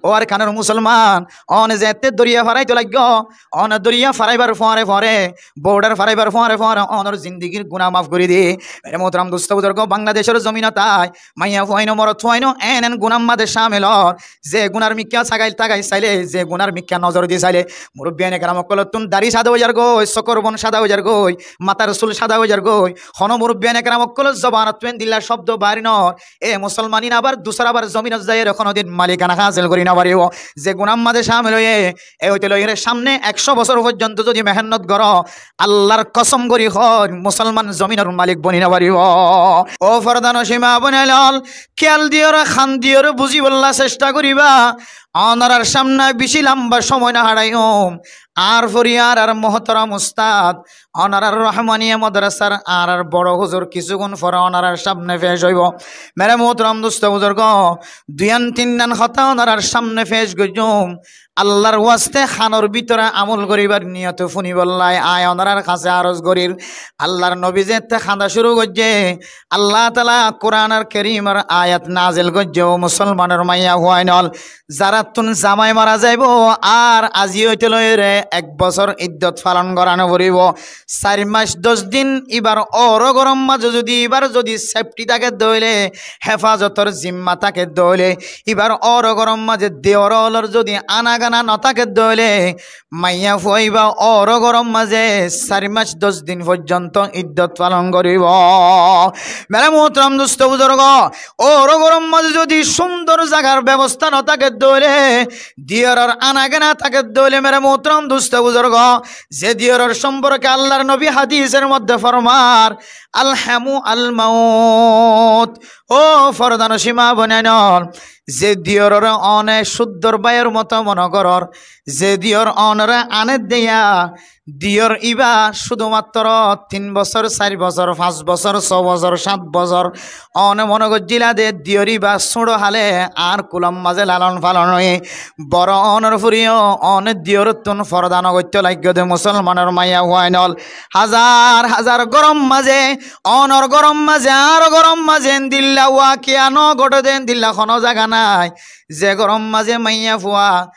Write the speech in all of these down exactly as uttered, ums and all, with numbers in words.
Ó Arkanor musolman, one zeéñtte doriya faraito laiggó, one doriya faraibar fuáñre fuáñre, bodhar faraibar fuáñre fuáñre, onor zindigir guná maf gorí di. Mere muhtaram dustó buzurgó, Bangladecór zominot ai maiya fuaino morot fuaino en en gunár mazé cámil ór. Ze gunár mikká sagail tagai sailé, ze gunár mikká nozor di sailé, murubbiyane keram ókkolottún dari sada ói zargói, sokor bon sada ói zargói, matar sul sada ói zargói. Hono murubbiyane keram ókkolor zobanottún endilla cobdo bair nór. E musolmanin abar dusara bar zominot zaiyóre honodin malikana hásil gorí nofaribó. Ze gunár mazé cámil óiye, e óite loiyóre cámne ekcó bosór foijjonto zodi mehénnot goró, Allar kosom gorí hoóir, musolman zominor malik boni nofaribó. Ó fordanocin maa boináinol, kéyal diyóre, han diyóre buzíbolla cesta goríba. Onorar cámne bicí lamba cómoi nohaçaiyum. Añár fori añárar muhtaram ustad, onorar Rohmaniya modrasar añárar boro huzur kissúgun fore onorar cámne fec óibo. Mere muhtaram dustó buzurgó, duiyan tinnan hotá onorar cámne fec goijjum. Allar waste hanor bútore amol goríbar niyote fúnibolla añí onorar hañsé aros gorír. Allar nobi zeéñtte hañda cúru goijjé, Allah taala Kuranor kerimor ayat nazil goijjé, ó musolmanor maiya fuainol, zarattún zamai mara zaibó ar azi óite loiyóre ek bosór iddot falon gorá noforibó. Sair mac doc din íbar óro góror mazé zodi, íbar zodi sefti táke dé óile, hefazotor zimma táke dé óile, íbar óro góror mazé diyór ólor zodi anagana notáke dé óile, maiya fua íba óro góror mazé sair mac doc din foijjonto iddot falon goríbo. Mere muhtaram dustó buzurgó, óro góror mazé zodi cúndor zagar bebosta notáke dé óile, diyór ólor anagana táke dé óile, mere muhtaram dustó buzurgó, ze diyór ólor somporke Allar nobi hadisor modde formar, "Alhamu almaut." Ó fordanocin maa boináinol, ze diyór ólore one cúddor báiyor moto mone gorór, ze diyór ólore ane dé yá, diyór íba cúdumattro tin bosór, sair bosór, fañs bosór, só bosór, sát bosór, one mone goijjíla dé diyór íba súñço hále añár kulor mazé lalon falon óiye, boro onor furiyó one diyórottún forda nogoittó laiggó dé musolmanor maiya fuainol. Hazar hazar góror mazé, onor góror mazé, añár góror mazé endilla wakiya nogothé dé endilla hono zaga nái. Ze góror mazé maiya fua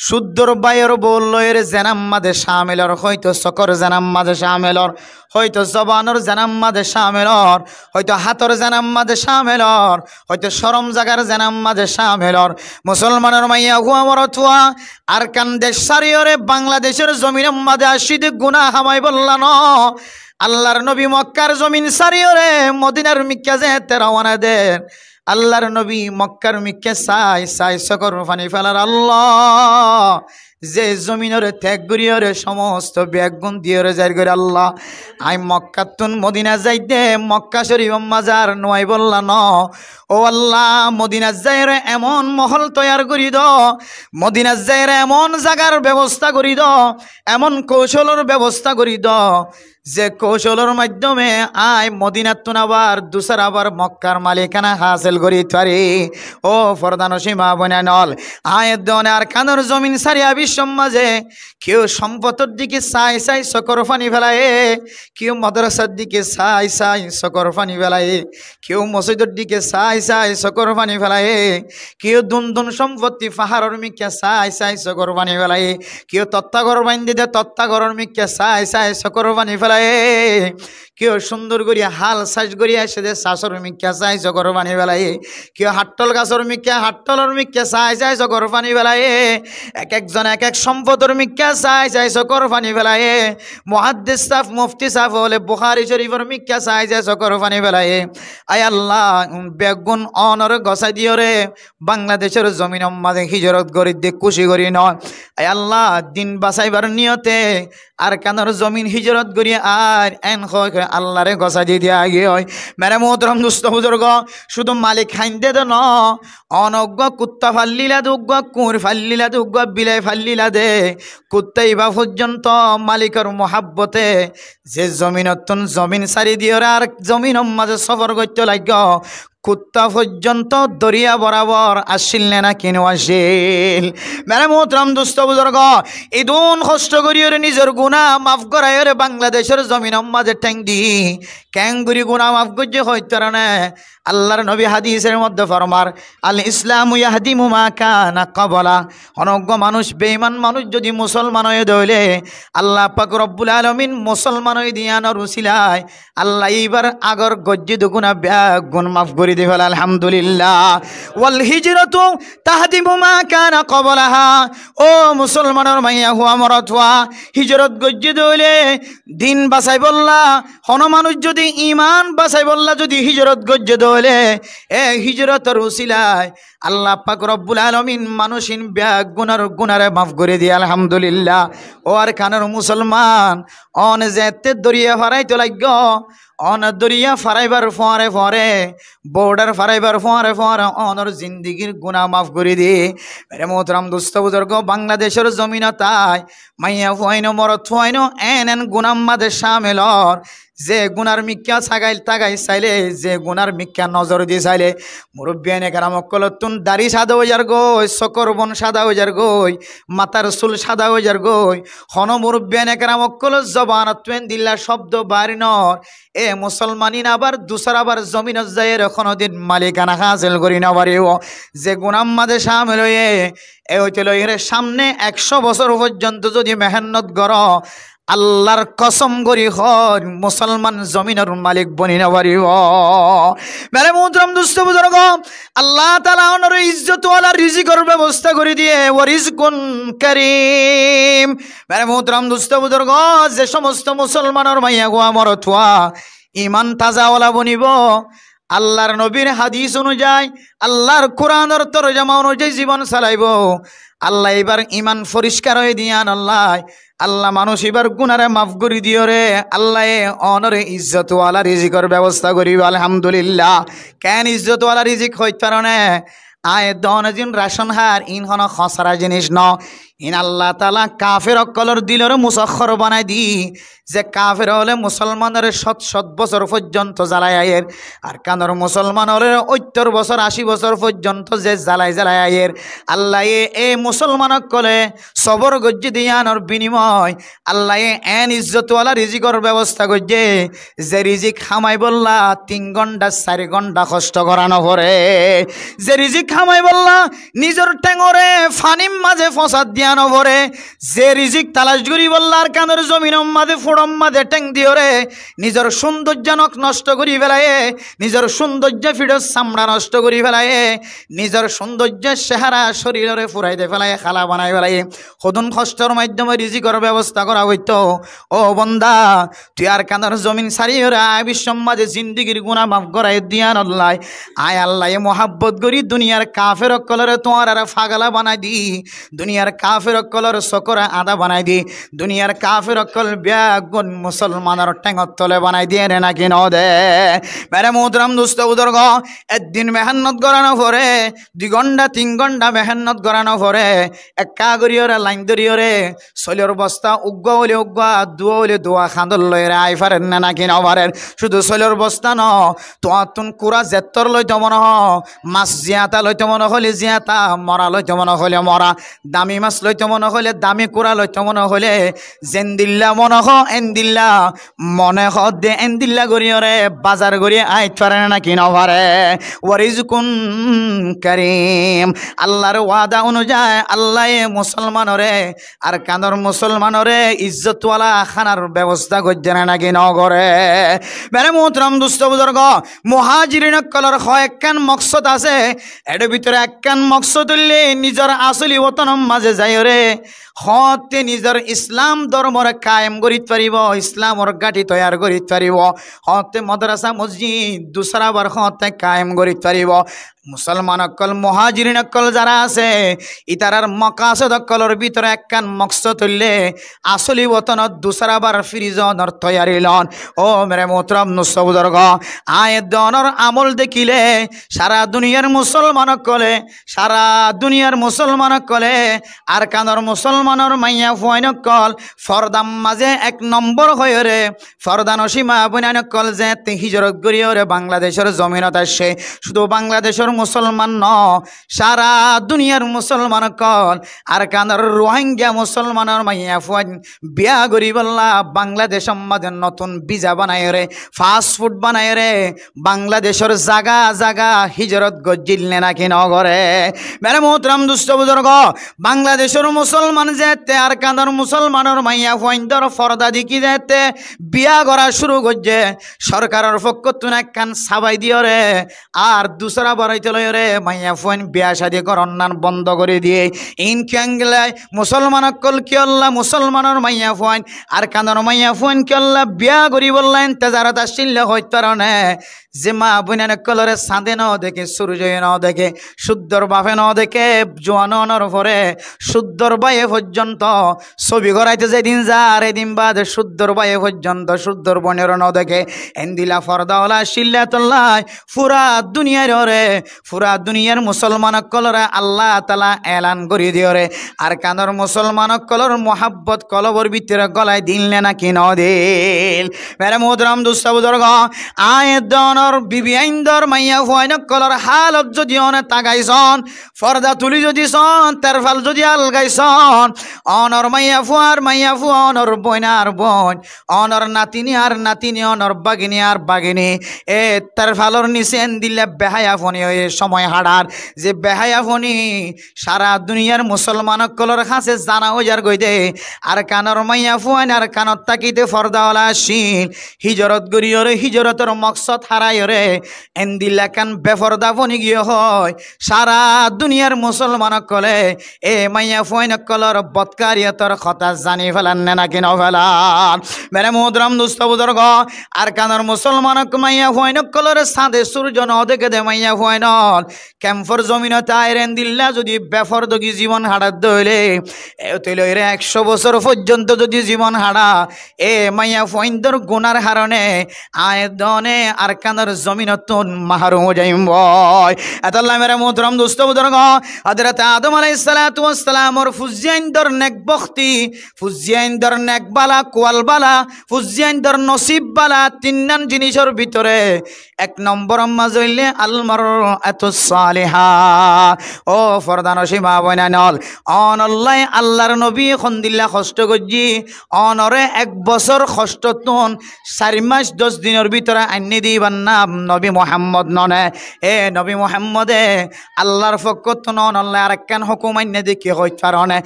cúddor báiyor bou loiyóre zenar mazé cámil ór, hoito sokor zenar mazé cámil ór, hoito zobanor zenar mazé cámil ór, hoito hátor zenar mazé cámil ór, hoito córom zagar zenar mazé cámil ór. Musolmanor maiya fua morot fua, Arkan dec sáriyóre Bangladecór zominor mazé aiccí dé guná hamaibólla no. Allar nobi Mokkár zomin sáriyóre Modinar mikká zeéñtte rawana der, Allar nobi Mokkár mikká sai sai sokor fani felar, Allah, ze zominore tek goríyore somosto beggún diyóre zair gorí Allah. Añí Mokkáttún Modina zaidde Mokká Córifor mazé ar nuaibólla no. Ó Allah, Modinat zaiyóre emon mohól toiyar gorí do, Modinat zaiyóre emon zagar bebosta gorí do, emon koucólor bebosta gorí do, ze koucólor maiddóme añí Modinattún abar dusara bar Mokkár malikana hásil gorí fari. Ó fordanocin maa boináinol, añí edde one Arkanor zomin sári abiccór mazé keu somfotor dike sai sai sokor fani felaiyé, keu modrasar dike sai sai sokor fani felaiyé, keu mosjidor dike sai sai sokor fani felaiyé, keu dun dun somfotti faharor mikká sai sai sokor fani felaiyé, keu totta gór baindé dé totta góror mikká sai sai sokor fani felaiyé, keu cúndor gorí hál sác gorí aiccé dé sásor mikká sai sokor fani felaiyé, keu hattól gasór mikká, hattólor mikká sai sai sokor fani felaiyé. Ek ek zon ek ek somfotor mikká sai sai sokor fani felaiyé. Muhaddis sáf, mufti sáf ókkole Buhári Córifor mikká sai sai sokor fani felaiyé. Ai Allah, beggún onore gosái diyóre Bangladecór zominor mazé híjorot gorídde kúci gorí no. Ai Allah, din basaibar niyote Arkanor zomin híjorot gorí air, en hoi hoi Allare gosái di diya giyói. Mere muhtaram dustó buzurgó, cúdu malik haindé dé no, one uggúa kutta faillíla dé, uggúa kuñir faillíla dé, uggúa bilai faillíla dé, kutta íba foijjonto malikor muhábbote ze zominottún zomin sári diyóre ar zominor mazé sófor goittó laiggó, kutta foijjonto doriya borabor accíl né náki no accíl? Mere muhtaram dustó buzurgó, idún hoctó goríyore nizor guná maf goráiyore Bangladecór zominor mazé théng di, keéngorí guná maf goijjé hoitó né? Allar nobi hadisor modde formar, "Al Islamu yahdimu ma kana qabla." Hono uggwá manúc, beiman manúc zodi musolman óiye de óile, Allah pak Robbul Alamin musolman óiye de iyanor usilai Allah ibar agor goijjé de guná beggún maf gorí di félai, alhamdulillah. "Wal hijratu tahdimu ma kana qablaha." Ó musolmanor maiya fua, morot fua, hijrot goijjé de óile din basaibólla, hono manúc zodi iman basaibólla zodi hijrot goijjé de óile, e hijrotor usilai Allah pak Robbul Alamin manúcin beggúnor gunáre maf gorí diye, alhamdulillah. Ó Arkanor musolman, one zeéñtte doriya faraito laiggó, one doriya faraibar fore fore, border faraibar fore fore, onor zindigir guná maf gorí di. Mere muhtaram dustó buzurgó, Bangladecor zominot ai maiya fuaino, morot fuaino, en en guná mazé camil ór, ze gunar mikká sagail tagai saile, ze gunar mikká nozor di saile, murubbiyan ekram ókkolottún dari sada ói zargói, sokor bon sada ói zargói, matar sul sada ói zargói. Hono murubbiyan ekram ókkolor zobanottú endilla cobdo bari nor, e musolmanin abar dusara bar zominot zaiyóre honodin malikana hásil gorí nofaribó. Ze guná mazé camil óiye, e óite loiyóre samne ekcó bosór foijjonto zodi mehennot goró, Allar kosom gorí hoóir, musolman zominor malik boni nofaribó. Mere muhtaram dustó buzurgó, Allah taala onore izzot wala rizikor bebosta gorí diye, wa rizkun karim. Mere muhtaram dustó buzurgó, ze somosto musolmanor maiya fua, morot fua iman taza wala bonibó, Allar nobir hadis onuzai, Allar Kuranor torjoma onuzai zibon salaibó, Allah ibar iman foriskar óiye de iyan Allah, Allah manúc ibar gunáre maf gorí diyóre, Allaye onore izzot wala rizikor bebosta goríbo, alhamdulillah. Ken izzot wala rizik hoit faro né? Aññí edde one zin racon hár, in hono hosara zinis no. In Allah taala kafer ókkolor dilore musakhor banai di, ze kafer ókkole musolmanore cót cót bosór foijjonto zalai aiyér, Arkanor musolman ókkole óittor bosór, aci bosór foijjonto ze zalai zalai aiyér, Allaye e musolman ókkole sobor goijjé de iyanor binimoy Allaye en izzot wala rizikor bebosta goijjé, ze rizik hamaibólla tin gonda, sair gonda hosto gora nofore, ze rizik hamaibólla nizor thengore fanir mazé fosad diya nofore, ze rizik talac goríbolla Arkanor zominor mazé, fuçor mazé theng diyóre nizor cundoijja nok nosto gorí félaiye, nizor cundoijja fiçor samra nosto gorí félaiye, nizor cundoijja cehara corilore furai di félaiye, hala banai félaiye. Hodún hostor maiddome rizikor bebosta gora óito. Ó bonda, tui Arkanor zomin sariyóre aññí biccor mazé zindigir guná maf gorai diyan Allah. Aññí Allaye muhabbot gorí duniyar kafer ókkolore tuáñrare fagala banai di, duniyar kafer ókkolor sokore añda banai di, duniyar kafer ókkol beggún musolmanor thengot tole banai diye né naki no de? Mere muhtaram dustó buzurgó, eddin mehennot gora nofore, dui gonda tin gonda mehennot gora nofore, ekka goríyore lain dóriyore soilor bosta uggwá óile uggwá, duwa óile duwa kandot loiyóre ai farer né naki no farer? Cúdu soilor bosta no, tuáñttun kura zettór loito mone hoó, mas ziyata loito mone hoile ziyata, mora loito mone hoile mora, dami mas loito mone hoile dami, kura loito mone hoile zendilla mone hoó endilla, mone hoó de endilla goríyore bazar gorí ait fare né naki no fare? Wa rizkun karim. Allar wada onuzai Allaye musolmanore, Arkanor musolmanore izzot wala hánar bebosta goijjé né naki no gore? Mere muhtaram dustó buzurgó, muhajirin ókkolor hoekkán moksod asé. Ér bútore ekkán moksod óilde nizor asoli wotonor mazé zaiyóre hoóñtte nizor Islam dormore kayem gorit faribó, Islamor gáñthi toiyar gorit faribó, hoóñtte modrasa mosjid dusara bar hoóñtte kayem gorit faribó. Musolman ókkol, muhajirin ókkol zara asé, itarar mokasod ókkolor bútore ekkán moksod óilde asoli wotonot dusara bar firi zonor toiyari lon. Ó mere muhtaram dustó buzurgó, aññí edde onor amol dekíle sara duniyar musolman ókkole, sara duniyar musolman ókkole, Arkanor musolman Musolmanor maiyafuain ókkol, fordar mazé ek nombor hoiyóre, forda noci maboinain ókkol zeéñtte híjorot goríyoré Bangladecór zominot aiccé, cúdu Bangladecór musolman noó, sára duniyar musolman ókkol, Arkanor Ruáingga musolmanor maiyafuain biyá goríbolla Bangladecór mazé notun biza banaiyóre, fasfud banaiyóre, Bangladecór zaga zaga híjorot goijjíl né náki nogoré? Mere muhtaram dustó buzurgó, Bangladecór musolman zeéñtte Arkanor musolmanor maiyafuaindór forda dekí zeéñtte biyá gorá cúru goijjé, sorkaror fokkóttun ekkán sabái diyoré, ar dusára baraitó loiyóre maiyafuain biyá cádi goronnán bondo gorí diyé. Iín kiyólla, musolman ókkol kiyólla musolmanor maiyafuain, Arkanor maiyafuain kiyólla biyá goríbolla intezarot accíl hoit faron né? Ze maboinain ókkolóre sañde nodeké, surjoye nodeké, cúddor bafe nodeké, juan ónor fore cúddor báiye foijjonto sóbi goráito zedin zar, edin baade cúddor báiye foijjonto cúddor boinoré nodeké. Endila forda ola accíl tollá fura duniyairé, fura duniyar musolman ókkolóre Allah taala elan gorí diyoré, Arkanor musolman ókkolór muhábbot kolbor bútore golai dil né náki nodil? Mere muhtaram dustó buzurgó, aññí edde onor bibiaindór maiyafuain ókkolór hálot zodi one tagai soón, forda tulí zodi soón, terfal zodi algai soón, onor maiyafuar maiyafua, onor boinar boin, onor natini ar natini, onor bagini ar bagini, e terfalor nise endila behayafoni ói somoi haçar, ze behayafoni sára duniyar musolman ókkolór hañsé zana óizar goi dé. Arkanor maiyafuain Arkanot tákite forda ola accíl, híjorot goríyoré, híjorotor moksód háraiyóre, endila ekkán beforda boni giyé hoói, sára duniyar musolman ókkolé e maiyafuain ókkolór bodkariyotor hotá zani felan né náki nofelan? Mere muhtaram dustó buzurgó, Arkanor musolman ók-, maiyafuain ókkolóre sañde surjo nodeké dé maiyafuain ókkol, kemfor zominot aiyóre endila zodi befordagi zibon haçadde óile, e toi loiyóre ekcó bosór foijjonto zodi zibon haça, e maiyafuaindór gunar harone aññí edde one Arkanor zominottún maharum ói zaiyum boi. Etolla mere muhtaram dustó buzurgó, Hozrot Adom alaihissalatu wassalamor fuzziyaindór nek bokti, fuzziyaindór nek bala, kual bala, fuzziyaindór nosib bala, tinnán jinisor bútore ek nombor mazé óilde al mar'atus saliha. Ó forda noci maboinain ókkol, onollá Allar nobi hondila hoctó goijjé, onoré ek bosór hoctóttun sair mac doc dinor bútore ainné dé íbar nam nobi Muhammod noné. E nobi Muhammode Allar fokkóttun onollá arekkán hókum ainné dé ki hoit faron né?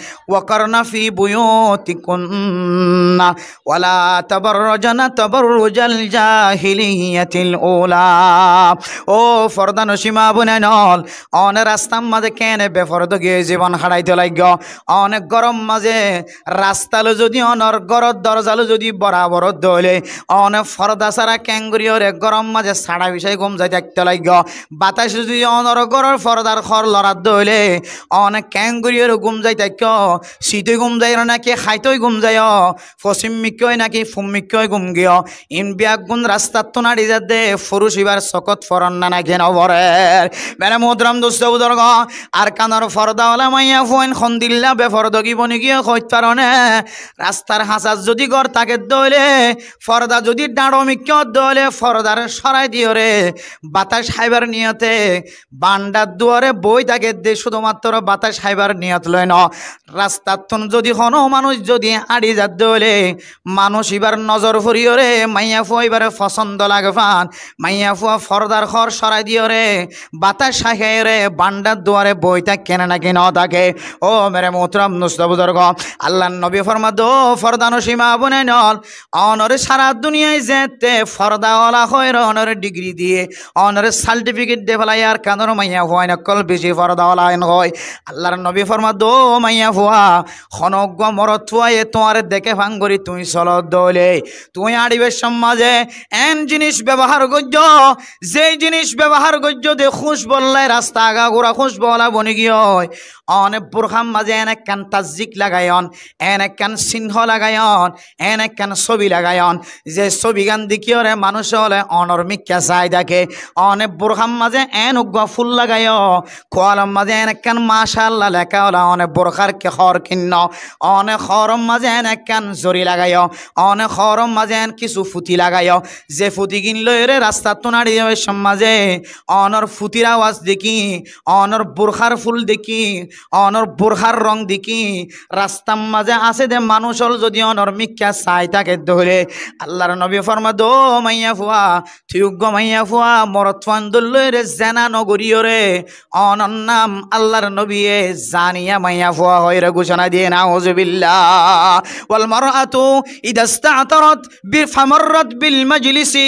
Waqarna fi buyutikunna wala tabarrajna tabarrujal jahiliyatil ula. Ó forda noci maboinain ókkol, one rastar mazé kene befordagi zibon haçaito laiggó? One góror mazé rasta loi zodi onor góror dorza loi zodi borabor óile, one forda sára kengoriyóre góror mazé sára bicái gúm zai tákito laiggó? Batac zodi onor góror fordar hór loradde óile, one kengoriyóre gúm zai tákko? Sitoi gúm zaiyó náki háitoi gúm zaiyó? Fosim mikkói náki fum mikkói gúm giyó? Iín biyaggún rastattún añçi zadde furuc íbar sokót forer né náki noforer? Mere muhtaram dustó buzurgó, Arkanor forda ola maiyafuain hondila befordagi boni giyé hoit faron né? Rastar hañsat zodi gór tákedde óile, forda zodi dhañço mikká ódde óile, fordar córai diyoré batac háibar niyote bandhar duare boi tákedde, cúdumattro batac háibar niyot loi no. Rastattún zodi honó manúic zodi añçi zadde óile, manúic íbar nozor foriyóre maiyafua íbare fosóndo lage fán, maiyafua fordar hór córai diyoré batac hái háiyoré bandhar duare boi táke né náki notáke? Ó mere muhtaram dustó buzurgó, Allar nobi formadde, ó forda noci maboinain ókkol, onoré sára duniyai zeéñtte forda ola hoiyóre onoré dhigiri diyé, onoré sartifiket di félaiye, Arkanor maiyafuain ókkol beci forda ola ain hoói. Allar nobi formadde, ó maiyafua, honó uggúa morotfuaye tuáñre deké fán gorí tuñí solodde óile, tuñí añçibar cómot mazé eén jinis bebohár goijjó, ze jinis bebohár goijjó dé kúcbollá rasta agagura kúcbolla boni giyói. One burhár mazé eén ekkán tazzik lagaiyon, eén ekkán sinhó lagaiyon, eén ekkán sóbi lagaiyon, ze sóbigán dekíyoré manúic ókkole onor mikká sai táke. One burhár mazé en uggúa ful lagaiyó, kualor mazé en ekkán macálla leká óla, one burhár ki hoor kinno, one hooror mazé en ekkán zori lagaiyó, one hooror mazé en kissú futi lagaiyó, ze futigín loiyóre rastattú náçi zaibar cómot mazé onor futir awaz dekí, onor burhár ful dekí, onor burhár rong dekí, rastar mazé asé dé manúic ól zodi onor mikká sai táke dé óile, Allar nobi formaiyé dé, ó maiyafua, tui uggúa maiyafua, morotfuain dóilla loiyóre zena no goríyoré, onor nam Allar nobiye zaniya maiyafua hoiyóre gucóna diyé, nauzubillah. والمرأة إذا استعطرت ب-، فمرت بالمجلس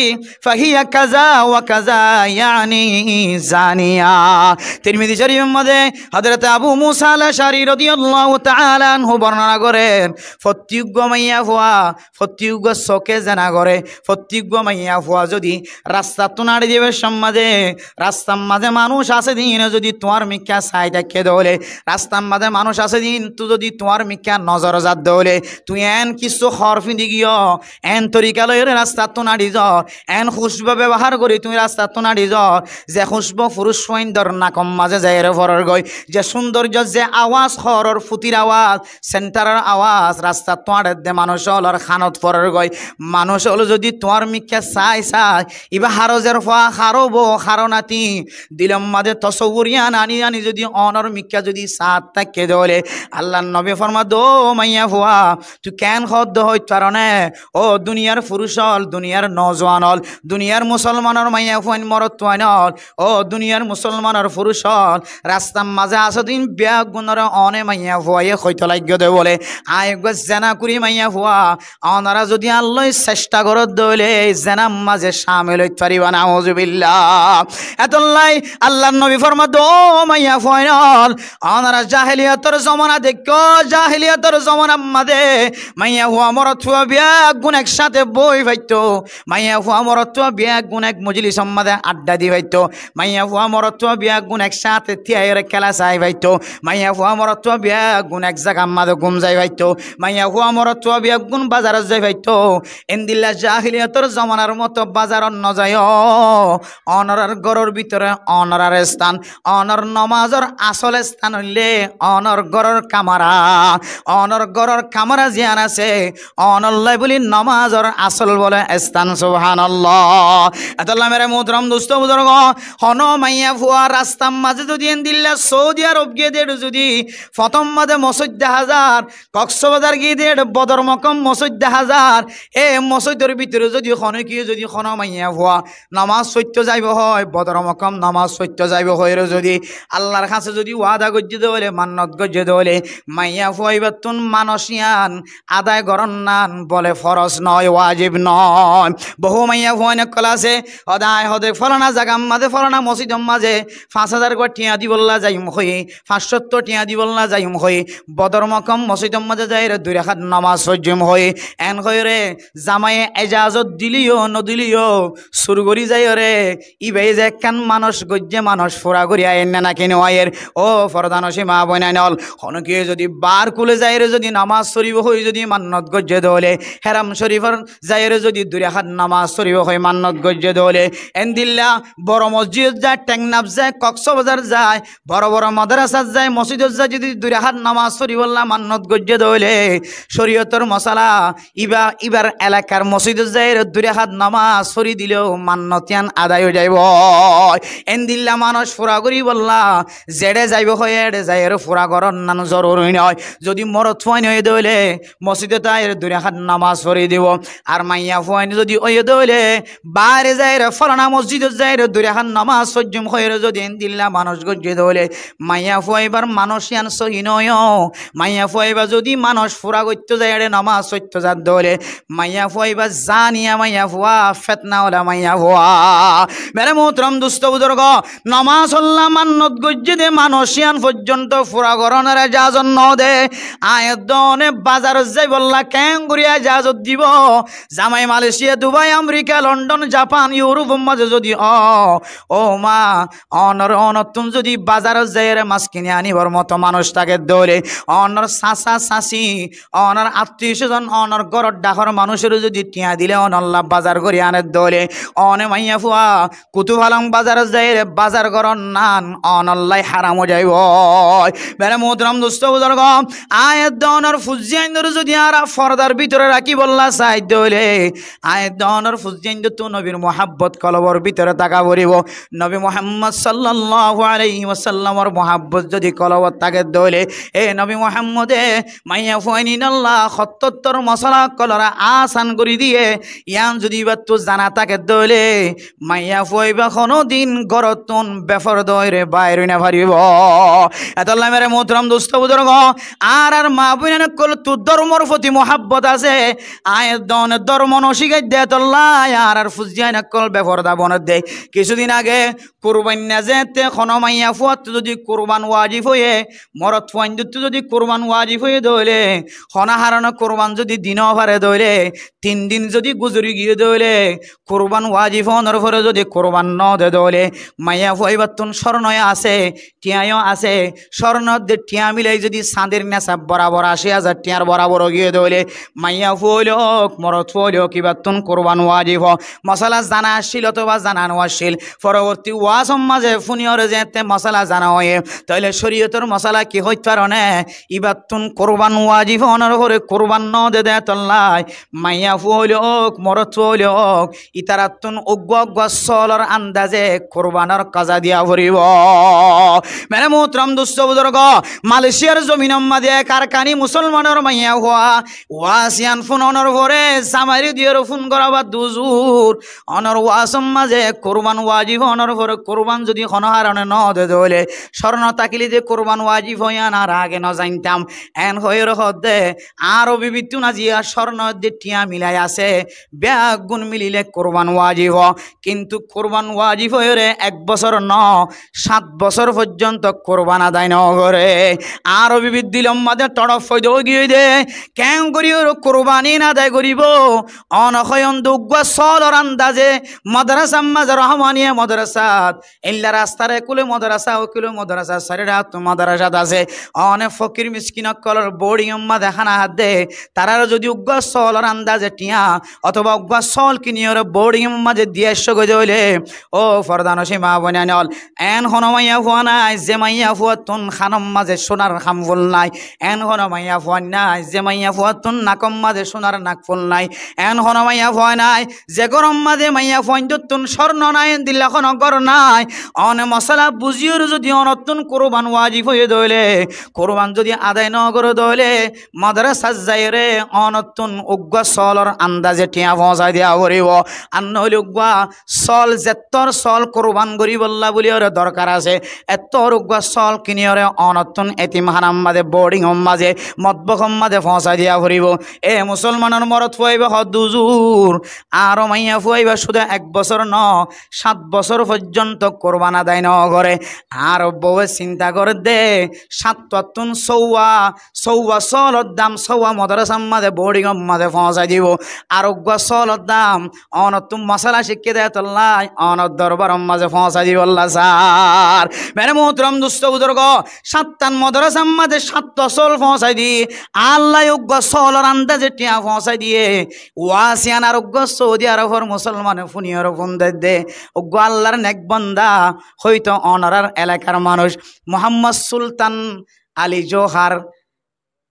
فهي كذا وكذا، يعني زانية. Tirmidi Córifor mazé Hozróte Abu Musa al Acari rodiyallahu taala anhu bornona gorér, fottí uggúa maiyafua, fottí uggúa sóke zena goré, fottí uggúa maiyafua zodi rastattú náçi zaibar cómot mazé, rastar mazé manúic asé dé ín zodi tuáñr mikká sai táke dé óile, rastar mazé manúic asé dé ín tú zodi tuáñr mikká nozor za dé óile, tui en kissú hoor findi giyó, en torika loiyóre rastattú náçi zor, en kúcbu bebohár gorí tui rastattú náçi zor, ze kúcbu furúcfuaindór nakor mazé zaiyóre forer goi, ze cúndoijjo, ze awaz, hooror futir awaz, sentaror awaz rastattú áñçer dé manúic ólor hánot forer goi, manúic ól zodi tuáñr mikká sai sai, ibá haró zer fua, haró bou, haró nati, dilor mazé tosowur yián aní aní zodi onor mikká zodi saát táke dé óile, Allar nobi formaiyé dé, ó maiyafua, tui keén hoódde hoit faro né? Ó duniyar furúc ól, duniyar nozuwan ól, duniyar musolmanor maiyafuain morotfuain ól, ó duniyar musolmanor furúc ól, rastar mazé asé dé ín beggúnoré one maiyafuaye hoito laiggé dé bóle, aññí eggúa zena gorí maiyafua, onorá zodi añár loi ceshtha goródde óile zenar mazé camil óit faribá, nauzubillah. Etollá Allar nobi formaiyé dé, ó maiyafuain ól, onorá jahiliyotor zomana deikkó, jahiliyotor zomanar mazé maiyafua morotfua beggún ek cáñte boói faittó, maiyafua morotfua beggún ek mojlisor mazé adda di faittó, maiyafua morotfua beggún ek cáñte tíaiyóre kéla sai faittó, maiyafua morotfua beggún ek zagar mazé gúm zai faittó, maiyafua morotfua beggún bazarot zai faittó. Endilla jahiliyotor zomanar moto bazarot no zaiyó. Onorár góror bútore onorár están, onor nomazor asól están óilde onor góror kamara. Onor góror kamara ziyán asé, onollá bóli nomazor asól bóle están. Subhánallah. Etollá mere muhtaram dustó buzurgó, honó maiyafua rastar mazé zodi endilla Soudi Arob giyé dé zodi fottóm mazé mosóit dehá zar, Koksbazar giyé dé Bodor Mokom mosóit dehá zar, e mosóitor bútore zodi honókiye zodi honó maiyafua nomaz foittó zaibou hoói, Bodor Mokom nomaz foittó zaibou hoóire zodi Allar hañsé zodi waada goijjé dé óile, mannot goijjé dé óile, maiyafua íbattún manúic yián adai gorón nan bóle foroz noó, wajib noó. Bohú maiyafuain ókkol asé, hodá aññí hodé fólana zagar mazé, fólana mosóitor mazé fañs házar gua thiañ dibollá zaiyum hoiyí, fañs cót thiañ dibollá zaiyum hoiyí, Bodor Mokom mosóitor mazé zaiyóre dui rakát nomaz foijjum hoiyí, en hoiyóre zamaye ejazot dilé yó no dilé yó, sur gorí zaiyóre, íbaye ze ekkán manúic goijjé, manúic fura gorí aiyér né náki no aiyér? Ó fordanocin maa boinain ól, honókiye zodi bar kule zaiyóre zodi nomaz foribóu hoiyí zodi mannot goijjé dé óile, Heram Corifor zaiyóre zodi dui rakát nomaz foribóu hoiyí mannot goijjé dé óile, endilla boro mosjidot zai, Teknaf zai, Koksbazar zai, boro boro modrasat zai, mosjidot zai zodi dui rakát nomaz foribollá mannot goijjé dé óile, coriyotor mosala, íba, íbar elakar mosjidot zaiyóre dui rakát nomaz fori dilé yó mannot yián adai ói zaibói. Endilla manúic fura goríbollá zeçé zaibóu hoiyé eçé zaiyóre fura gorón nan zoruri noó. Zodi morotfuain óiye dé óile mosjidot aiyóre dui rakát nomaz fori dibou. Ar maiyafuain zodi óiye dé óile baáre zaiyóre fólana mosjidot zaiyóre dui rakát nomaz foijjum hoiyóre zodi endilla manúic goijjé dé óile, maiyafua íbar manúic yián sóhi noó. Maiyafua íba zodi manúic fura goittó zaiyóre nomaz foittó zadde óile, maiyafua íba zaniya maiyafua, fetna ola maiyafua. Mere muhtaram dustó buzurgó, nomazollá mannot goijjé dé manúic yián foijjonto fura gorónor ejazot no dé. Aññí eddúne bazarot zaibollá keéngorí ejazot dibóu? Zamai Malaysia, Dubai, Amerika, London, Japan, Europe mazé zodi ó, ó ma, onor, onottún zodi bazarot zaiyóre mas kini anibor moto manúic táke dé óile, onor sasa sasi, onor attiyo sozon, onor góror dhakor manúicoré zodi thiañ dilé onollá bazar gorí ane dé óile, One maiyafua, Kutufalong bazarot zaiyóre bazar goron nan onolla haram ói zaibói. Mere muhtaram dustó buzurgó, aññí edde onor fuzzi aindóre zodi añára fordar bútore rakíbolla saidde óile, aññí edde onor fuzzi aindóttu nobir muhábbot kolbor bútore táka foribó. Nobi Muhámmod sallallahu alaihi wasallamor muhábbot zodi kolbot tákedde óile, e nobi Muhámmode maiyafuain inolla hottottor mosola ókkolore asan gorí diyé, yián zodi íbattu zana tákedde óile, maiyafua íba honódin gorottún beforda óire bair ói nofaribó. Etolla mere muhtaram dustó buzurgó, añárar maa boináin ókkolottu dormor foti muhábbot asé, aññí edde one dormo nocíkaidde etolla añárar fuzzi ain ókkol beforda boner dé. Kissúdin age kurbainna zeéñtte honó maiyafuattu zodi kurban wajib óiye, morotfua aindóttu zodi kurban wajib óiye dé óile, honó harone kurban zodi di nofaré dé óile, tin din zodi guzori giyé dé óile, kurban wajib ónor fore zodi kurban node dé óile, maiyafua íbattún córno yó asé, thiañ yó asé, córno edde thiañ milai zodi sañdir nesab borabor, aci házar thiañr borabor ói giyé dé óile, maiyafua óile ók, morotfua óile ók, íbattún kurban wajib ó. Mosola zana accíl otóba zana no accíl, foroborti waasor maze fúniyóre zeéñtte mosola zana óiye, tóile córiyotor mosola ki hoit faron né? Íbattún kurban wajib ónor fore kurban node dé etolla maiyafua óile ók, morotfua óile ók, ítarattún uggúa uggúa sóolor andaze kurbanor kaza diya foribó. Mere muhtaram dustó buzurgó, Malaysiar zominor maze ek Arkanor musolmanor maiyafua waas yián fúnonor fore zamaire diyóre fún gorá baade, huzur, onor waasor maze kurban wajib ónor fore kurban zodi honó harone node dé óile, córno tákile de kurban wajib ó yián añára age nozaintam. Eén hoiyóre hoódde, añáro bibittún aziya córno edde thiañ milai asé, beggún milile kurban wajib ó. Kintu kurban wajib óiyore ek bosór no, sát bosór foijjonto kurban adai nogoré. Añáro bibir dilor maze torof foida ói giyé dé, keéngorí kurban in adai goribó? One hoiyón dé uggúa sóolor andaze modrasar maze, Rohmaniya modrasat, eilla rastar ekule modrasa, ókule modrasa, sairó hañttú modrasat asé. One fokir miskin ókkolor bodingor maze hána hádde, taráre zodi uggúa sóolor andaze thiañ otóba uggúa sóol kiniyóre bodingor maze diya aiccó goi dé óile, ó fordanocin maa boináin ókkol, eén honó maiyafua nái ze maiyafuattún hánor maze cúnar hámful nái, eén honó maiyafua nái ze maiyafuattún nakor maze cúnar nakful nái, eén honó maiyafua nái ze góror maze maiyafuaindóttun córno nái, endilla honó gór nái. One mosola buzíyore zodi onottún kurban wajib óiye dé óile, kurban zodi adai nogoré dé óile, modrasat zaiyóre onottún uggúa sóolor andaze thiañ foóñsai diya foribó. Ar noóile uggúa sóol, zettór sóol kurban goríbolla buliyóre dorkar asé, ettór uggúa sóol kiniyóre onottún etimhánar maze, bodingor maze, motbókor maze foóñsai diya foribó. E musolmanor morotfua íba hoódde, huzur, añáro maiyafua íba cúde ek bosór no, sát bosór foijjonto kurban adai nogoré. Añáro bouwe sinta gorédde, sáttuattún sóuwa, sóuwa sóolor dam sóuwa modrasar maze, bodingor maze foóñsai dibó. Ar uggúa sóolor dam onottú mosola cíkke dé etolla onor dorbaror maze foóñsai dibólla saár. Mere muhtaram dustó buzurgó, sáttan modrasar maze sáttua sóol foóñsai di, añálla uggúa sóolor andaze thiañ foóñsai diyé. Waas yián ar uggúa Saudi Arobor musolmane fúniyóre fún dedde, uggúa Allar nek bonda, hoito onorár elakar manúic Muhammod Sultan Ali Johar,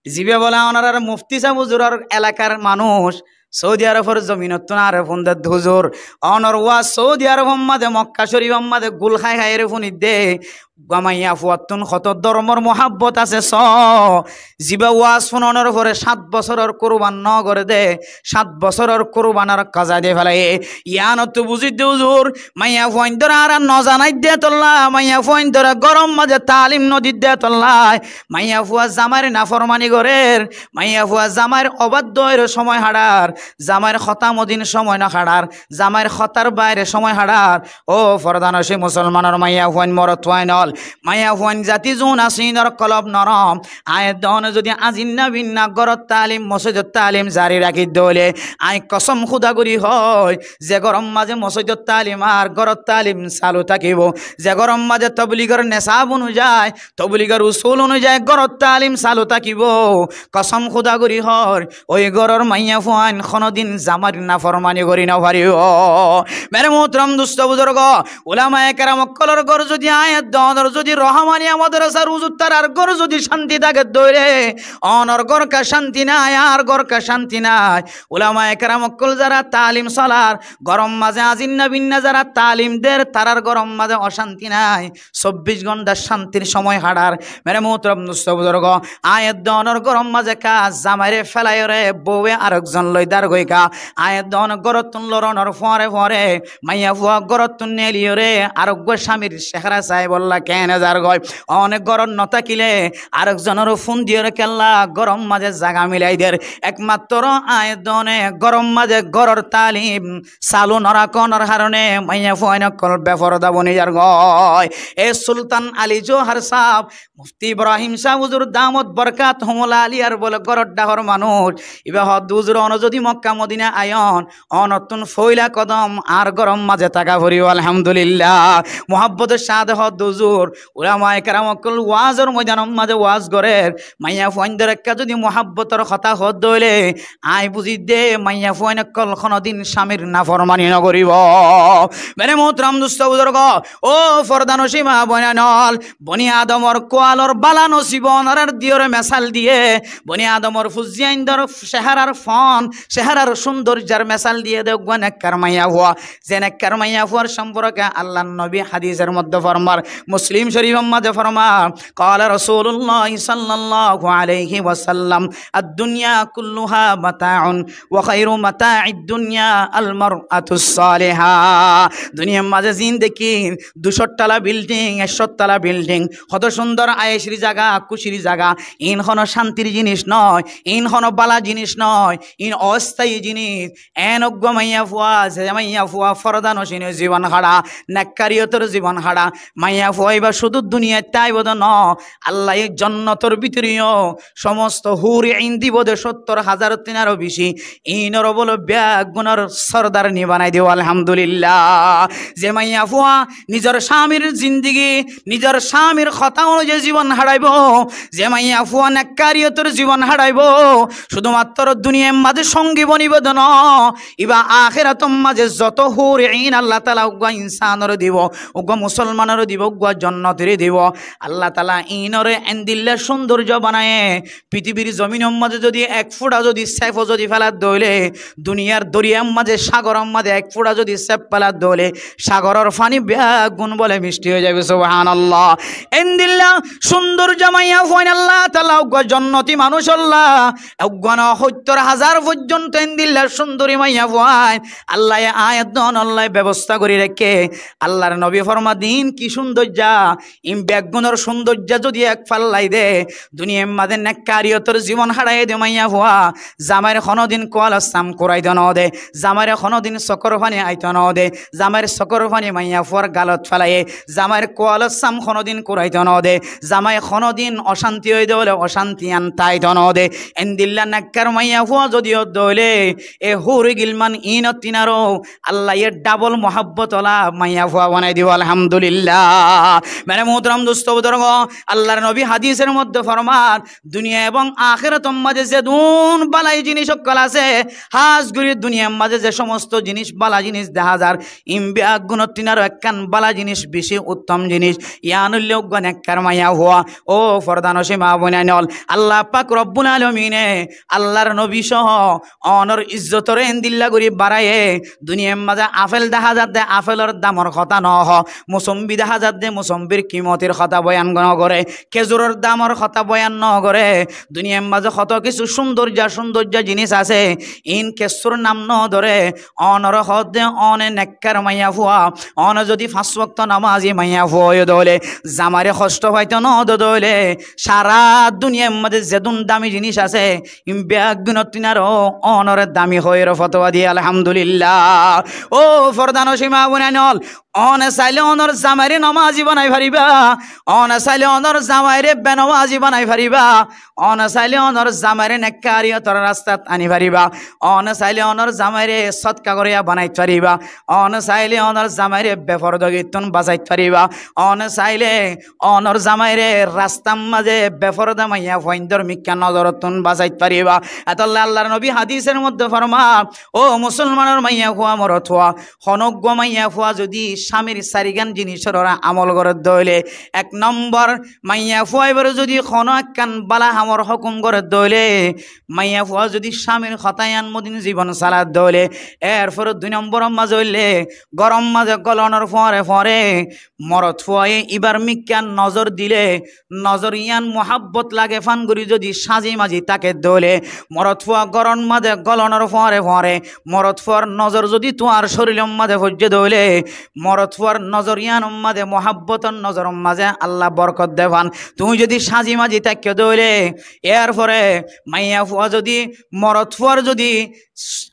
zibá bóle onorár mufti sáb huzuror elakar manúic, Saudi Arobor zominottún añáre fún dedde, huzur, onor waas Saudi Arobor maze, Mokka Coribor maze gul hái háiyore fúnidde. Uggúa maiyafuattún hoto dormor muhábbot asé soó, zibá waas fúnonor fore sát bosóror kurban nogoré dé, sát bosóror kurbanor kaza di félaiye. Yiánottú buzídde, huzur, maiyafuaindóre añára nozanaidde etolla, maiyafuaindóre góror maze taalim nodidde etolla, maiyafua zamair naformani gorér, maiyafua zamair obáddo óire cómoi haçar, zamair hotá modin cómoi nohaçar, zamair hotár baire cómoi haçar. Ó fordanocin musolmanor maiyafuain, morotfuain ókkol, Maiyafuain zati zun asé, inor kolob norom. Aññí edde one zodi azinna binna góror talim, mosóidor talim zari rakí dóile, aññí kosóm Kúda gorí hoói, ze góror mazé mosóidor talim ar góror talim salu tákibo, ze góror mazé tobligor nesab onuzai, tobligor usul onuzai góror talim salu tákibo, kosóm Kúda gorí hoór, ói góror maiyafuain honódin zamair naformani gorí nofaribo. Mere muhtarom dustó buzurgó, ulamaye keram ókkolor gór zodi aññí edde onor zodi rohamaniya modorasar uzur tarár gór zodi cánti táke dóile, onor górka cánti nái, añár górka cánti nái. Ulamaye keram ókkol zará talim solar, góror mazé azinna binna zará talim der, tarár góror mazé ocánti nái. Sobbic gónta cántir somoi haçar. Mere muhtarom dustó buzurgó, aññí edde onor góror mazé ká zamaire félaiyoré bouwe arek zon loi dar goi ká. Aññí edde onor górottún loronor fuáñre fuáñre maiyafua górottún neeliyóre areggúa cámir cehera saibólla keéne zar goi. One górot notákile arek zonore fún diyóre kiyólla góror mazé zaga milai der. Ekmattoro aññí edde one góror mazé góror talim salu norakonor harone maiyafuain ókkol beforda boni zar goi. E Sultan Ali Johar sáb, Mufti Ibrahim sáb uzur damot borkatuhumul aliyar bóle góror dhákor manúic. Iba hoódde uzur, one zodi Mokka Modina aiyón, onottún foila kodom añár góror mazé táka foribo, alhamdulillah. Muhabbotor cáñte hoódde uzur, ulamaye keram ókkol wazor moidanor mazé waz gorér, maiyafuaindor ekká zodi muhabbotor hotá hoódde óile, aññí buzí de maiyafuain ókkol honódin cámir naformani nogoríbo. Mere muhtarom dustó buzurgó, ó fordanocin maa boinainol, boni adamor kualor bála nosib onorár diyóre mesal diyé, boni adamor fuzzíaindor ceherar fon, ceherar cúndorjar mesal diyé de eggúa nekkar maiyafua. Ze nekkar maiyafuar somporke Allar nobi hadisor modde formar, Muslim Corifor modde formar, قال رسول الله صلى الله عليه وسلم: الدنيا كلها متاع وخير متاع الدنيا المرأة الصالحة. Duniyair mazé zin dekír, dui cót tala bilding, ek cót tala bilding, hoto cúndor aicor zaga, kúcir zaga, iín honó cántir zinis noó, iín honó bála zinis noó, iín oóstayi zinis. Eén eggúa maiyafua, ze maiyafua fordanocin oi zibon haçá, nekkariyotor zibon haçá, maiyafua iba cúdu duniyait táibo de noó, Allaye jonnotor bútore yó somosto huri in dibo de sóttor hazarottún aró beci. Iínoré bóle beggúnor sordarni banai dibo, alhamdulillah. Ze maiyafua nizor cámir zindigi, nizor cámir hotá onuzai zibon haçaibo, ze maiyafua nekkariyotor zibon haçaibo, cúdumattoro duniyair mazé songi bonibo de noó, iba akérator mazé zoto huri in Allah taala eggúa insanoré dibo, eggúa musolmanoré dibo, eggúa jonnotiré dibo. Allah taala iínoré endilla cúndorjo banaiye, pitibir zominor mazé zodi ek fuça zodi sefo zodi félat dóile, duniyar doriyar mazé, sagoror mazé ek fuça zodi sef félat dóile, sagoror faní beggún bóle micthi ói zaibo, subhanallah. Endilla cúndorjo maiyafuain Allah taala eggúa jonnoti manúcolla, eggúa noó, sóttor hazar foijjonto endilla cúndori maiyafuain Allaye aññí edde onolla bebosta gorí raikké. Allar nobi forma de iín ki cúndorja, iín beggúnor cúndorja zodi ek fallai de, duniyair mazé nekkariyotor zibon haçaiye de maiyafua, zamair honódin kualor sam kuraito noó de, zamaire honódin sokor faní aito noó de, zamair sokor faní maiyafuar galot félaiye, zamair kualor sam honódin kuraito noó de, zamai honódin ocánti ói de óile ocánti ián táito noó de. Endilla nekkar maiyafua zodi ódde óile, e huri gilman iínottún aró Allaye dhabol muhabbot ola maiyafua banai dibo, alhamdulillah. Mere muhtarom dustó buzurgó, Allar nobi hadisor modde formar, duniya ebong akérator mazé zedún bálai zinis ókkol asé, hás gorí duniyair mazé ze somosto zinis bála zinis deháza zar, iín beggúnottún aró ekkán bála zinis, beci uttom zinis, yián óilde eggúa nekkar maiyafua. Ó fordanocin maa boinainol, Allah pak Robbul Alamine Allar nobi sóo onor izzotoré endilla gorí baraiye, duniyair mazé afel deháza zadde, afelor damor hotá noó, musombi deháza zadde, musombir kimotir hotá boyan nogoré, kejuror damor hotá boyan nogoré. Duniyair mazé hoto kessú cúndorja cúndorja zinis asé, iín kessúr nam nodóre. Onoré hoódde one nekkar maiyafua, one zodi fañs wokto namazi maiyafua óiyo de óile, zamaire hoctho faito node de óile, sara duniyair mazé zedún dami zinis asé, iín beggúnottún aró onoré dami hoiyóre fotuwa diye, alhamdulillah. Ó fordanocin maa boinainol, One sailé onor zamairé nomazi banai faribá. One sailé onor zamairé benomazi banai faribá. One sailé onor zamairé nekkariyotor rastat ani faribá. One sailé onor zamairé sodka goriya banait faribá. One sailé onor zamairé befordogittún basait faribá. One sailé onor zamairé rastar mazé beforda maiyafuaindor mikká nozorottún basait faribá. Etolla Allar nobi hadisor modde forman, ó musolmanor maiyafua, morotfua, honó uggua maiyafua zodi camir sairgán jinisor uore amol goredde óile, ek nombor, maiyafua ibáre zodi honó ekkán bála hamor hókum goredde óile, maiyafua zodi camir hotá iyan modin zibon saladde óile, erfore dui nomboror mazé óile, góror mazé golonor fore fore morotfuaye ibár mikká nozor dile, nozor iyan muhábbot lage fán gori zodi sazi mazi tákedde óile, morotfua góror mazé golonor fore fore morotfuar nozor zodi tuáñr córilor mazé foijjé de óile, morotfuar nozor iyanor mazé, muhábbotor nozoror mazé Allah borkot de fán. Tuñí zodi sazi mazi táikko de óile, erfore maiyafua zodi morotfuar zodi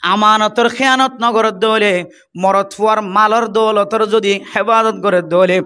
amanotor héyanot nogoredde óile, morotfuar malor doulotor zodi hefazot goredde óile,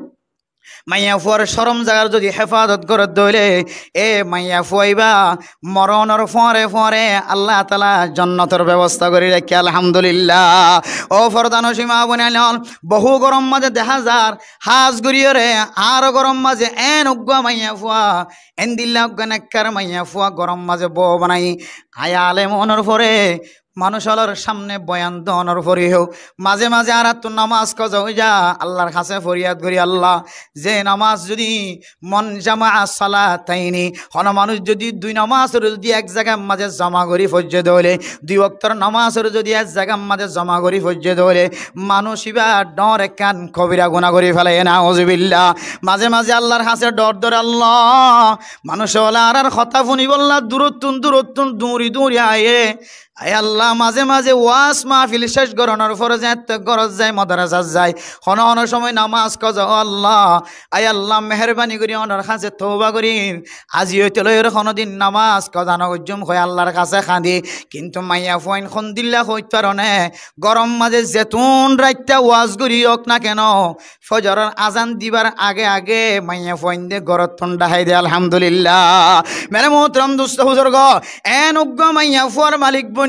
maiyafuar corom zagar zodi hefazot goredde óile, e maiyafua ibá moronor fore fore Allah taala jonnotor bebosta gori raikké, alhamdulillah. Ó fordanocin ma bonain ol, bohú góror mazé deha zar, hás goriyóre añár góror mazé en uggua maiyafua, endilla uggua nekkar maiyafua góror mazé bou banai, aiyale monor fore manúic ólor samne boyan donor fore hó, mazé mazé añárattú nomaz koza ói za, Allar hañsé foriyad gori, Allah, ze nomaz zodi, "Man jama'a salataini", honó manúic zodi dui nomazoré zodi ek zagar mazé zoma gori foijjé de óile, dui woktor nomazoré zodi ek zagar mazé zoma gori foijjé de óile, manúic ibá dhoóñr ekkán kobira guná gori félaiye, nauzubillah. Mazé mazé Allar hañsé dhor dóre, Allah, manúic óle añárar hotá fúnibolla durottún durottún duñri duñri aiyé, ai Allah, mazé mazé waz mahfil céc goronor fore zeéñtte górot zai, modrasat zai, honó honó cómoi nomaz koza, ó Allah, ai Allah, meherbani gori onor hañsé touba gorir, azi óite loiyóre honódin nomaz koza nogoijjum hoi Allar hañsé hañdi. Kintu maiyafuain hondilla hoit faro né, góror mazé zetún raitta waz gori ók na keno, fozoror azan dibar age age maiyafuainde górottún dhahái de, alhamdulillah. Mere muhtaram dustó buzurgó, en uggúa maiyafuar malik boinní,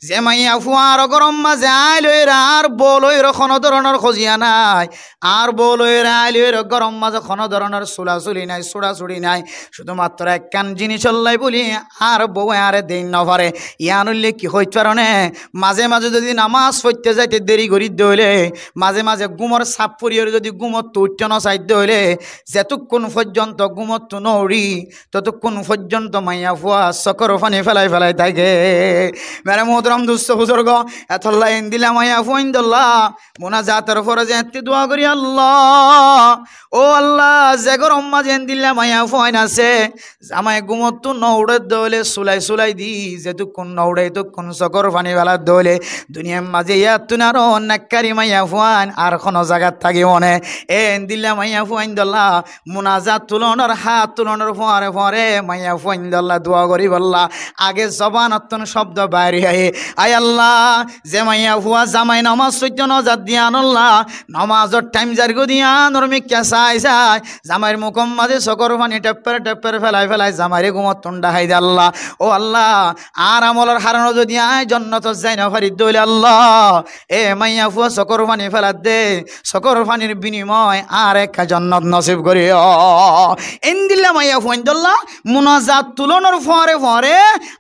ze maiyafua añár góror mazé aññí loiyóre, añár bou loiyóre honó dóronor hoziya nái, añár bou loiyóre aññí loiyóre góror mazé honó dóronor sulasuli nái, surasurasuri nái, cúdumattro ekkán jinícollá bóli añár bouwe añáre deit nofare. Yián óile ki hoit faro né? Mazé mazé zodi nomaz foitté zaite deri gorídde óile, mazé mazé gúmor saf foriyóre zodi gúmottu uiththó nosaidde óile, zetukkún foijjonto gúmottu nouçí, totukkún foijjonto maiyafua sokór faní félai félai táke. Mere muhtaram dustó buzurgó, etollá endilla maiyafuaindollá munazator fore zeéñtte dua gorí, Allah, ó Allah, ze góror mazé endilla maiyafuain asé, zamai gúmottu nouçédde óile sulai sulai di, zetukkún nouçé etukkún sokór faní féladde óile, duniyair mazé yíattún aró nekkari maiyafuain ar honó zagat tákibo né? E endilla maiyafuaindollá munazat tulonor, hát tulonor fore fore maiyafuaindollá dua goríbollá age zobanottún cóbdo bair ói aiyé, ai Allah, ze maiyafua zamai nomaz foitté nozadde yíanollá, nomazor thaim zairgói de yíanor mikká sai sai zamair mukór mazé sokór faní thepper thepper félai félai zamairé gúmottún dhahái de, Allah. Ó Allah, añár amolor harone zodi aññí jonnotot zai nofaridde óile, Allah, e maiyafua sokór faní féladde, sokór fanir binimoye añáre ekká jonnot nosib goríyo. Endilla maiyafuaindollá munazat tulonor fore fore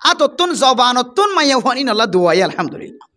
átottún zobanottún maiyafuaindollá dua, alhamdulillah.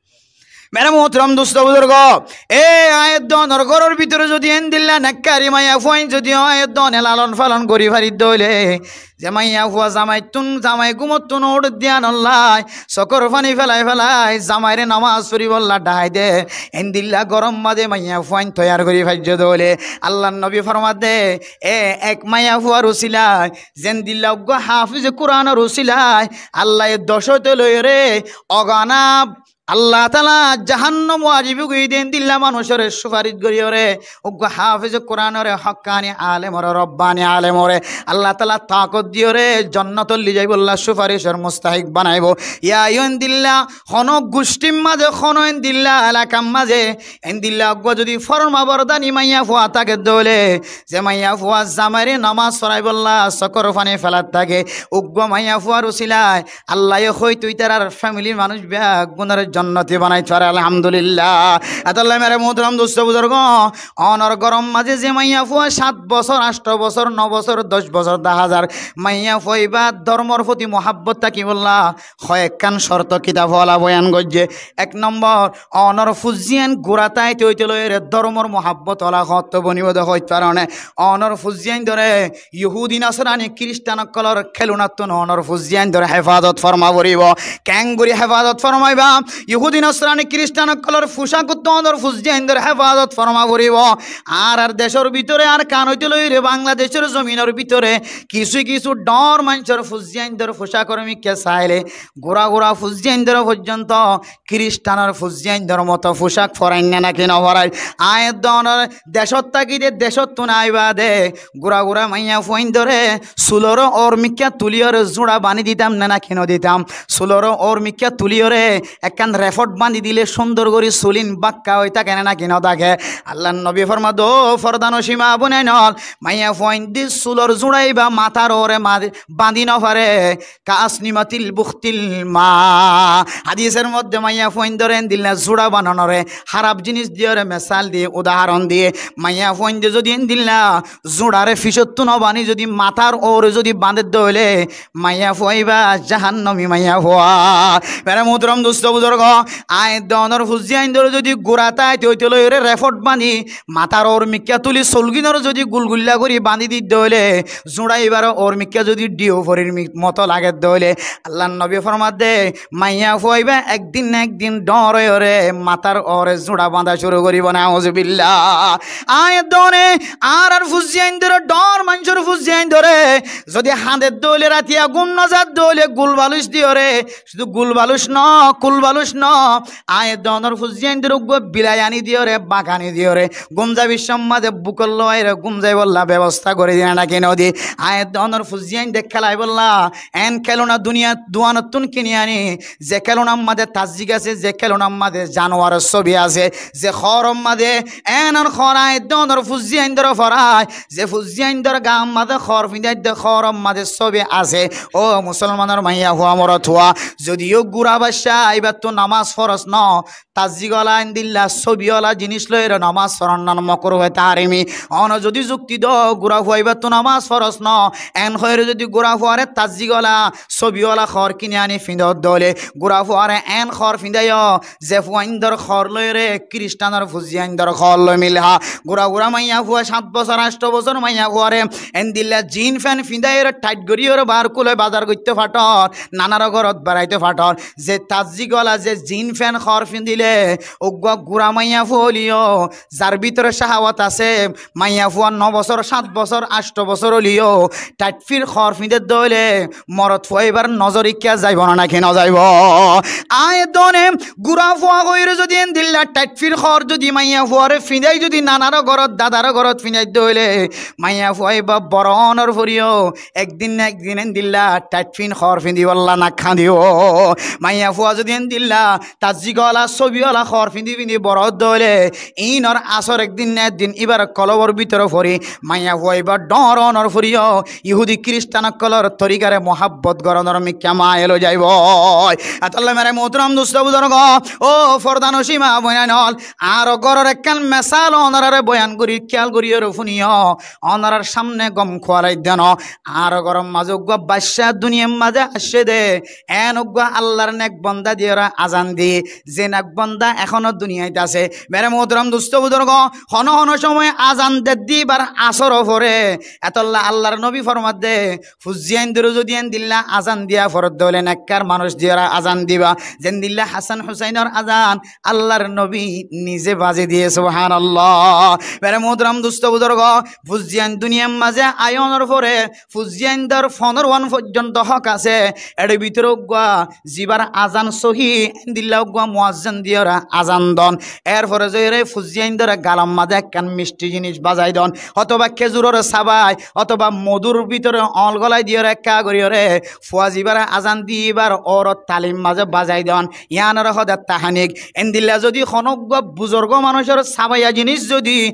Mere muhtaram dustó buzurgó, e aññí edde onor góror bútore zodi endilla nekkari maiyafuain zodi aññí edde one lalon falon gorí faridde óile, ze maiyafua zamaittún, zamai gúmottún uçédde yíanollá sokór faní félai félai zamairé nomaz foríbollá dhahái de, endilla góror mazé maiyafuain toiyar gorí faijjé de óile, Allar nobi formadde, e ek maiyafuar usilai, zendilla uggúa hafize Kuranor usilai Allaye docóte loiyóre ogana Allah taala jahannam wajib gorí diyé endilla manúicoré cúfaric goríyoré, uggwá háfize Kuranore, hokkani alemore, robbani alemore, Allah taala takot diyoré jonnotot loi zaibolla cúfaricor mustahik banaibó. Yá yó endilla honó gucthír mazé, honó endilla elakar mazé, endilla uggwá zodi forma bordani maiyafua táke dóile, ze maiyafua zamaire nomaz foráibolla sókor faní felat táke, uggwá maiyafuar usilai Allaye hoito ítarar femilir manúic beggúnore jonnoti banait fare, alhamdulillah. Etolla mere muhtaram dustó buzurgó, onor góror mazé ze maiyafua sát bosór, ancto bosór, no bosór, doc bosór, daházar maiyafua íba dórmor foti muhábbot tákibolla hoekkán corto kitab ola boyan goijjé. Ek nombor, onor fuzzíain gura táite óite loire dórmor muhábbot ola hoto bonibo de hoit faron né. Onor fuzzíain dóre Yuhudi Nasrani Kiristan ókkolor kélunattún onor fuzzíain dóre hefazot forma foribó. Keéngorí hefazot formaibá? Yuhudi Nasrani Kiristan ókkolor fucákottún onor fuzzíain dóre hefazot forma foribó. Añárar decór bútore, Arkan óite loire Bangladecór zominor bútore kissú kissú dhoóñr maincór fuzzíain dóre fucákor mikká sailé gura gura fuzzíain dóre foijjonto Kiristanor fuzzíain dóre moto fucák forain né náki noforain? Aññí edde onor decót tákide decóttún aibá de gura gura maiyafuain dóre suloré ór mikká tuliyóre zúñça bani ditam né náki noditam? Suloré ór mikká tuliyóre ekkán refot bandi dile cúndor gorí sulín bákka ói táke né náki notáke? Allar nobi formadde, ó fordanocin maa boináinol, maiyafuain dí sulor zúñça íba matár óre ma-, bandi nofare. Ka asnimatil buhtil maa. Hadisor modde maiyafuain dóre endilla zúñça bananore háraf jinis diyore mesal diyé, udaharon diyé. Maiyafuain dé zodi endilla zúñçare ficottú nobani zodi matár óre zodi bande dóile, maiyafua íba jahannami maiyafua. Mere muhtaram dustó buzurgó, aññí edde onor fuzzíain dóre zodi gura táite óite loire refot bandi matár ór mikká tuli sulgínore zodi gulgulla gorí bandi di dóile, zúñça íbar ór mikká zodi dhiyo forir mi-, moto lage dóile, Allar nobi formadde, maiyafua íba ek din né ek din dhoóñr óiyore matár óre zúñça banda cúru goribó, nauzubillah. Aññí edde one, añárar fuzzíain dóre, dhoóñr maincór fuzzíain dóre zodi hañde dóile, ratiya gúm nozar dóile, gul baluc diyore, cúdu gul baluc no, kul baluc no, aññí edde onor fuzzíain dóre uggwá bilai ani diyore, bak ani diyore, gúm zaibár cómot mazé bukor loi aiyóre gúm zaibolla bebosta gorí di né náki nodi? Aññí edde onor fuzzíain dé kélaibolla eén kéluna duniyat duanottún kini ani, ze kélunar mazé tazzík asé, ze kélunar mazé januaror sóbi asé, ze hoóror mazé eénor hoór aññí edde onor fuzzíain dóre forai, ze fuzzíain dóre gaar mazé hoór fiñdai de hoóror mazé sóbi asé. Ó musolmanor maiyafua morotfua, zodi yó gura bacca íbattú nomaz foros no, tazzík ola endilla sóbi ola jinis loire nomaz foronnan mokruhe tahrimi. One zodi zukti do gura fua íbattú nomaz foros no, eén hoiyóre zodi gura fuare tazzík ola sóbi ola hoór kini ani fiñdot dóile, gura fuare eén hoór fiñdaiyó ze fuain dóre hoór loire Kiristanor fuzzíain dóre hoór loi mil há. Gura gura maiyafua, sát bosór, ancto bosór maiyafuare endilla jin fen fiñdaiyore, thait goríyore, baár kúle bazar goittó fathor, nanaró górot beraitó fathor, ze tazzík ola ze jin fen hoór fiñdile, uggwá gura maiyafua óileyo, zar bútore cáhawat asé, maiyafua no bosór, sát bosór, ancto bosór óileyo, thait fir hoór fiñdé dóile, morotfua íbar nozor ikká zaibo né náki nozaibó? Aññí edde one, gura fua hoiyóre zodi endilla thait fir hoór zodi maiyafuare fiñdai zodi nanaró górot, dadaró górot fiñdai dóile, maiyafua íba boro onor foriyó ek din né ek din endilla thait fir hoór fiñdibolla nak hañdibo. Maiyafua zodi endilla tazzík ola, sóbi ola hoór fiñdi fiñdi boro dóile, iínor asór ek din né ek din íbar kolbor bútore fori, maiyafua íba dhoóñr onor foriyó Yuhudi Kiristan ókkolor torikare muhábbot goronor mikká mail ói zaibo. Etolla mere muhtaram dustó buzurgó, ó fordanocin maa boináinol, añáro góror ekkán mesal onoráre boyan gorí, kéyal goríyore fúniyo, onorár sámne gom kuwalai deno. Añáro góror mazé uggwá bacca duniyar mazé aiccé dé, eén uggwá Allar nek bonda diyore azan di, ze nek bonda ehóno duniyait asé. Mere muhtaram dustó buzurgó, honó honó cómoi azan dedde íbar asór fore. Etolla Allar nobi formadde, fuzzíain dóre zodi endilla azan diya fore dóile nekkar manúic diyore azan diba, zendilla Hasan Husainor azan Allar nobi nize bazi diye, subhánallah. Mere muhtaram dustó buzurgó, fuzzíain duniyar mazé aiyónor fore fuzzíain dór fonór wan foijjonto hók asé. Ére bútore uggwá zibar azan sóhi Endilla uggúa muazzin diyóre azan don. Erfore zaiyóre fuzzíaindóre galor mazé ekkán misti jinis bazai don, otóba kézuror sabai, otóba modúr bútore oñl golai diyóre ekká goríyore fua zibáre azan di íbar ór talim mazé bazai don. Yíanoré hoó de tahnik. Endilla zodi honó uggúa buzurgó manúicor sabaiya jinis zodi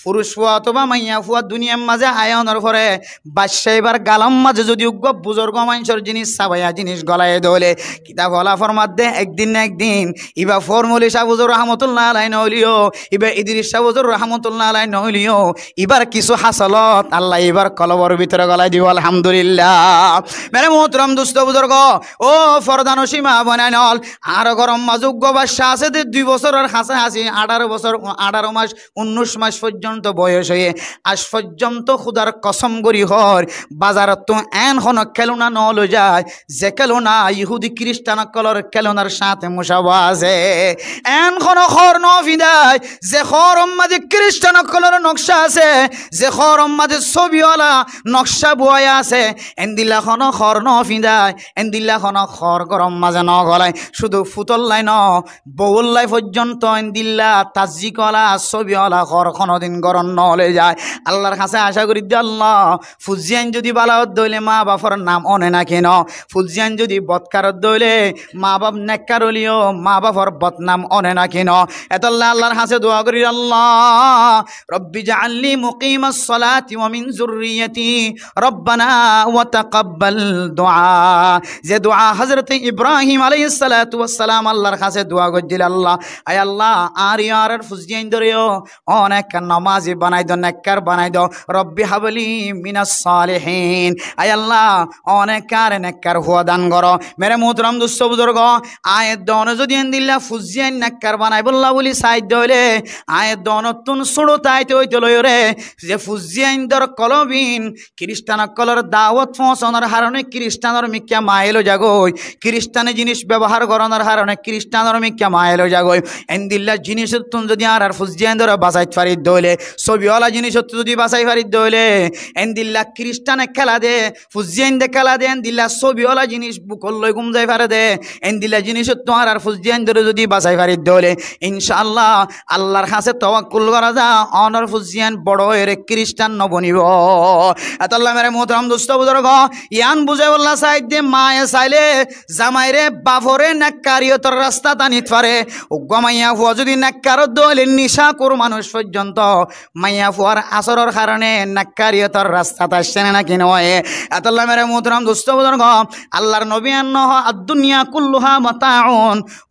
furuc fua otóba maiya fua duniyar mazé aiyónor fore baccá íbar galor mazé zodi uggúa buzurgó manúicor jinis, sabaiya jinis golai dóile, kitab ola formadde ekdin na ekdin íba Formuli Cáh Huzur rahmatullah alai noóileyó, íba Idris Cáh Huzur rahmatullah alai noóileyó, íbar kissú hásolot Allah íbar kolbor bútore golai dibo, alhamdulillah. Mere muhtaram dustó buzurgó, ó fordanocin maa boináin ól, añár góror mazé uggúa baccá asé de dui bosóror hañsé hañsi, añçáro bosór, añçáro mac, unnúic mac foijjonto boiyos óiye, aij foijjonto Húdar kosóm gorí hoóir, bazarottú eén honó kéluna no loi zai, ze kéluna Yahudi Kiristan ókkolor kélunar sáñte mucába asé. Eén honó hoór no findái, ze hoóror mazé Kiristan ókkolor nokcá asé, ze hoóror mazé sóbi ola nokcá buwá asé, endilla honó hoór no findái, endilla honó hoór góror mazé no golái, cúdu futollái no, boullái foijjonto endilla tazzik ola, sóbi ola hoór honódin górot no loi zai. Allar hañsé acá gorí de Allah, fuzzíain zodi bála ódde óile maa bafor nam one náki no? Fuzzíain zodi bodkar ódde óile maa baf nekkar óileyó maa bafor bodnam one náki no? Etolla Allar hañsé dua gorí, Allah, رب اجعلني مقيم الصلاة ومن ذريتي ربنا وتقبل دعاء. Ze dua Hozrote Ibrahim aláihis salatu wassalam Allar hañsé dua goijjíl, Allah, ai Allah, añáreyó añárar fuzzíaindóre yó one ekkán nomazi banai do, nekkar banai do. رب هب لي من الصالحين. Ai Allah, one ekkáre nekkar fua dan goró. Mere muhtaram dustó buzurgó, aññí edde one zodi endilla fuzzíain nekkar banaibólla buli saidde óile, aññí edde onottún súço táite óite loiyóre, ze fuzzíaindór kolbin Kiristan ókkolor dawot foóñsanor haroné Kiristanor mikká mail ói zagói, Kiristani jinis bebohár gorónor haroné Kiristanor mikká mail ói zagói. Endilla jinisottún zodi añárar fuzzíaindóre basait faridde óile, sóbi ola jinisottú zodi basai faridde óile, endilla Kiristane kéla de, fuzzíainde kéla de, endilla sóbi ola jinis bukót loi gúmzai fare de, endilla jinisottú añárar fuzzíaindóre zodi basai faridde óile, incá Allah, Allar hañsé tawakkul gorá za, onor fuzzíain boro óiyore Kiristan no bonibo. Etolla mere muhtaram dustó buzurgó, yián buzáibolla saidde, maye sailé zamairé, bafore nekkariyotor rasta tanit fare. Uggúa maiya fua zodi nekkar ódde óile nicá kur manúic foijjonto maiya fuar asóror haroné nekkariyotor rastat aiccé né náki noó? Etolla mere muhtaram dustó buzurgó, Allar nobi yián nohó, الدنيا كلها متاع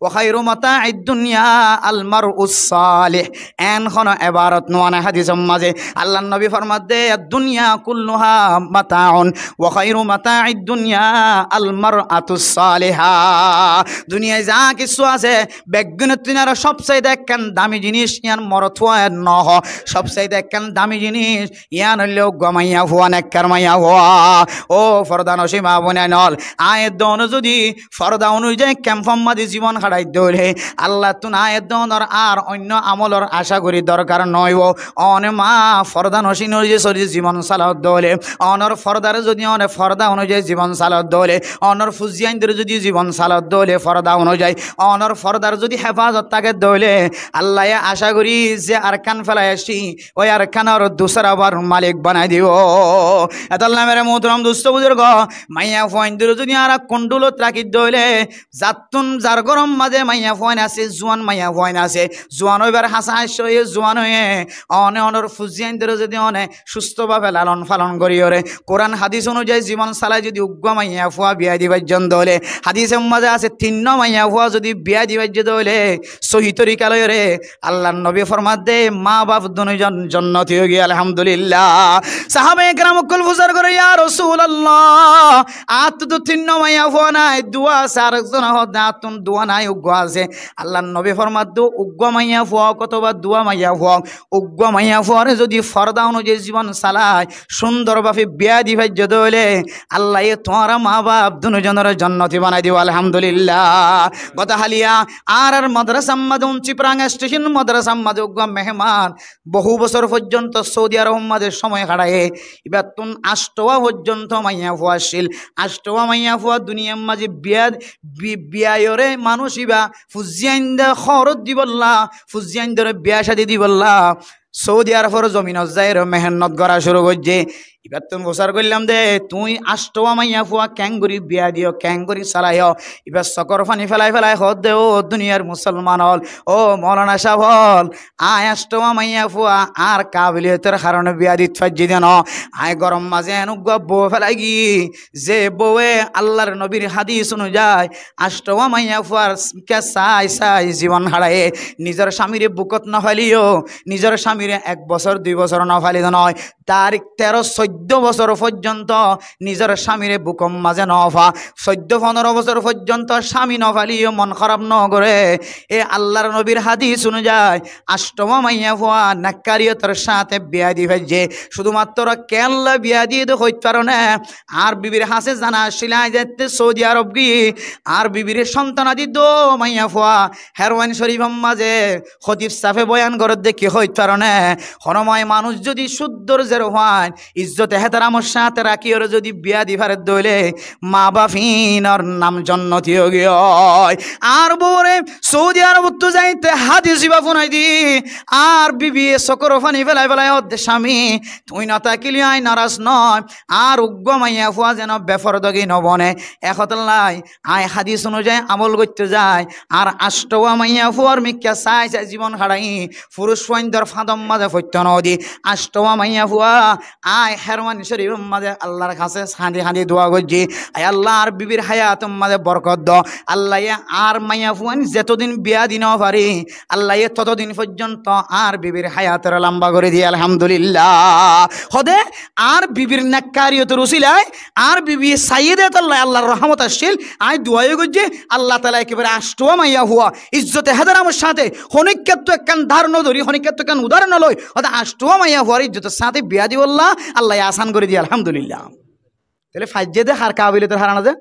وخير متاع الدنيا المرء الصالح. Eén honó ebarot no ane hádisor mazé. Allar nobi formadde, الدنيا كلها متاع وخير متاع الدنيا المرأة الصالحة. Duniyait za kissú asé, beggúnottún aró cóbsaite ekkán dami jinis yián morot fua nohó, cóbsaite ekkán dami jinis yián óilde uggúa maiya fua, nekkar maiya fua. Ó fordanocin maa boináin ól, aññí edde one zodi forda onuzai kemfor mazé zibon háçaidde óile, Allattún aññí edde onor ar oinno amolor acá gorí dorkar noóibo. One maa fordanocin onuzai zodi zibon salodde óile, onor fordare zodi one forda onuzai zibon salodde óile, onor fuzzíaindóre zodi zibon salodde óile forda onuzai, onor fordar zodi hefazot tákedde óile, Allaye acá gorí ze Arkan felai aiccí, ói Arkanor dusára bar malik banai dibo. Etolla mere muhtaram dustó buzurgó, maiya fuaindóre zodi añára kondhúlot rakídde óile, zattún zar góror mazé maiya fuain asé, zuan maiya fuain asé, zuan óibar hañsé aiccé, óiye zuan óiye, one onor fuzzíaindóre zodi one cústo bafe lalon falon goríyore, Kuran hádis onuzai zibon salai zodi uggúa maiya fua biyá di faijjé dé óile, hádisor mazé asé, tinnúa maiya fua zodi biyá di faijjé dé óile, sóhi torika loiyóre, Allar nobi formadde, maa baf dunoizon jonnoti óigiyé, alhamdulillah. Sahabaye keram ókkol fusár goré, ya Rosulallah, añáttu to tinnúa maiya fua nái, duwá asé, arekzone hoódde añáttun duwá nái, uggúa asé. Allar nobi formadde, uggúa maiya fua ók otóba duwá maiya fua ók, uggúa maiya fuare zodi forda onuzai zibon salai, cúndor bafe biyá di faijjé dé óile, Allaye tuáñra maa baf dunoizonoré jonnoti banai dibo, alhamdulillah. Gotá haliya añárar madrasar mazé, Unchiprang estecon madrasar mazé uggúa meheman bohú bosór foijjonto Saudi Arobor mazé cómoi háçaiye. Ibáttun anctowá foijjonto maiyafua accíl. Anctowá maiyafua duniyar mazé biya, bi-, biyaiyóre manúic ibá fuzzí aindóre hóorot dibolla, fuzzí aindóre biya cádi dibolla Saudi Arobor zominot zaiyóre mehennot gorá cúru goijjé. Ibáttun fusár goillám de, tuñí anctowá maiyafua keéngorí biya diyó, keéngorí salaiyó? Ibá sokór faní félai félai hoódde, ó duniyar musolman ól, ó moulana sáb ól, aññí anctowá maiyafua añár kabiliyotor haróne biya dit faijjí de noó. Aññí góror mazé eén uggúa bou félaigí, ze bouwe Allar nobir hádis onuzai anctowá maiyafuar mikká sai sai zibon háçaiye, nizor cámire bukót nofaileyó, nizor cámire ek bosór dui bosór nofaileyó de noó, tarik teró soiddó bosór foijjonto nizor cámire bukór mazé nofa, soiddó fondoró bosór foijjonto cámi nofaileyó mon hóraf nogoré. E Allar nobir hádis onuzai anctowá maiyafua nekkariyotor sáñte biya di faijjé. Cúdumattoro keélla biya diyé de hoit faro né? Añár bibir hañsé zana accíl, aññí zaitté Saudi Arob giyí, añár bibiré cóntan di dóu maiyafua. Herwain Córifor mazé hótib sáfe boyan gorédde ki hoit faro né? Honó mai manúic zodi cúddor zerofáin izzote hétaramor sáñte rakíyore zodi biya di faredde óile, maa baf iínor nam jonnoti ói giyói. Añár bouwore Saudi Arobottú zaite hádis ibá fúnai di, añár bibiye sokór faní félai félai hoódde, cámi, tuñí notákile aññí naras noói, añár uggúa maiyafua zeno befordógi nobone. E hotálla aññí hádis onuzai amol goittó zai, añár anctowá maiyafuar mikká sai sai zibon háçai, furúc fuaindor fáñdor mazé foittó nodi, anctowá maiyafua aññí Herwain Córifor mazé Allar hañsé hañdi hañdi dua goijjí, ai Alla, añár bibir háyator mazé borkot do. Allaye añár maiyafuain zetodin biya di nofarí, Allaye totodin foijjonto añár bibir háyatoré lamba gorí diyé, alhamdulillah. Hode añár bibir nekkariyotor usílai añár bibiye saiyé de tolla Allar rohómot accíl, aññí duaiyó goijjí, Alla taala ekebare anctowá maiyafua izzote hétaramor sáñte, honíkkattú ekkán dár nodóri, honíkkattú ekkán udár noloi, hode anctowá maiyafuaré izzotor sáñte biya dibolla Allaye asán gorí diyé, alhamdulillah. Tóile faijjé de har kabiliyotor haróne de?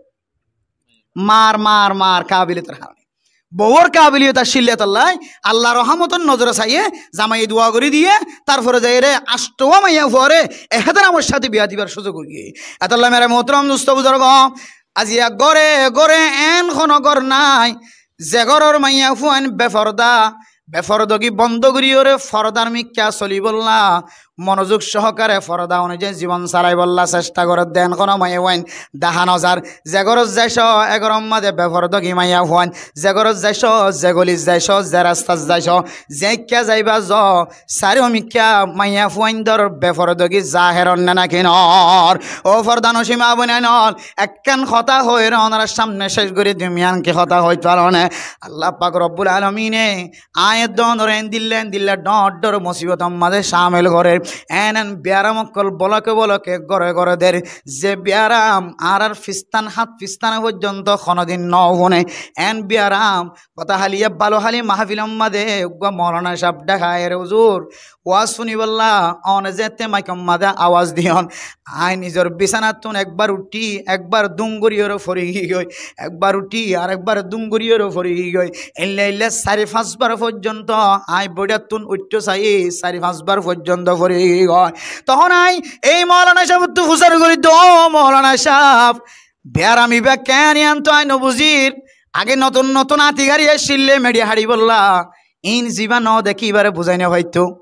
Mar, mar, mar kabiliyotor haróne. Bouwor kabiliyot accíl de tolla, Allar rohómotor nozore saiyé, zamaiye dua gorí diyé, tarfore zaiyóre anctowá maiyafuaré e hétaramor sáñte biya dibar cúzug ói giyé. Etolla mere muhtaram dustó buzurgó, aziya góre góre eén honó gór nái, ze góror maiyafuain beforda, befordógi bondó goríyore fordár mikká solibolla, monozug sohókare forda onuzai zibon salaibolla cesta gorédde eén honó maiyafuain dahá nozar. Ze górot zaicó, e góror mazé befordógi maiyafuain, ze górot zaicó, ze golit zaicó, ze rastat zaicó, zeikká zaiba zo, sairó mikká maiyafuaindor befordógi zaher ór né náki noór? Ó fordanocin maa boinain ól, ekkán hotá hoiyóre onorár cámne céc gorí diyum, yián ki hotá hoit faro né? Alla pak robbul alamine aññí edde onoré endilla endilla dhoóñr dhoóñr musibotor mazé cámil gorér. Eén eén biyaram ókkol boloke boloke góre góre der. Ze biyaram añárár fistan hát fistan foijjonto honodin nofúne, eén biyaram hotá háliya bála háli mahfilor mazé uggúa moulana sáb dháka aiyóre, huzur, waz fúnibolla one zeéñtte maikor mazé awaz diyon, aññí nizor bisanattún ekbar uthí ekbar dúm goríyore fori giyói, ekbar uthí ar ekbar dúm goríyore fori giyói. Eilla eilla sair fañs bar foijjonto aññí boiçattún uiththó saiyí, sair fañs bar foijjonto fori giyói. Tohón aññí ei moulana sábottú fusár gorí de, ó moulana sáb, biyaram ibá keén, yián to aññí nobuzír. Age notun notun áñti gári accíl de meçi haçibolla, iín zibá nodekí ibáre buzái nofaittóu.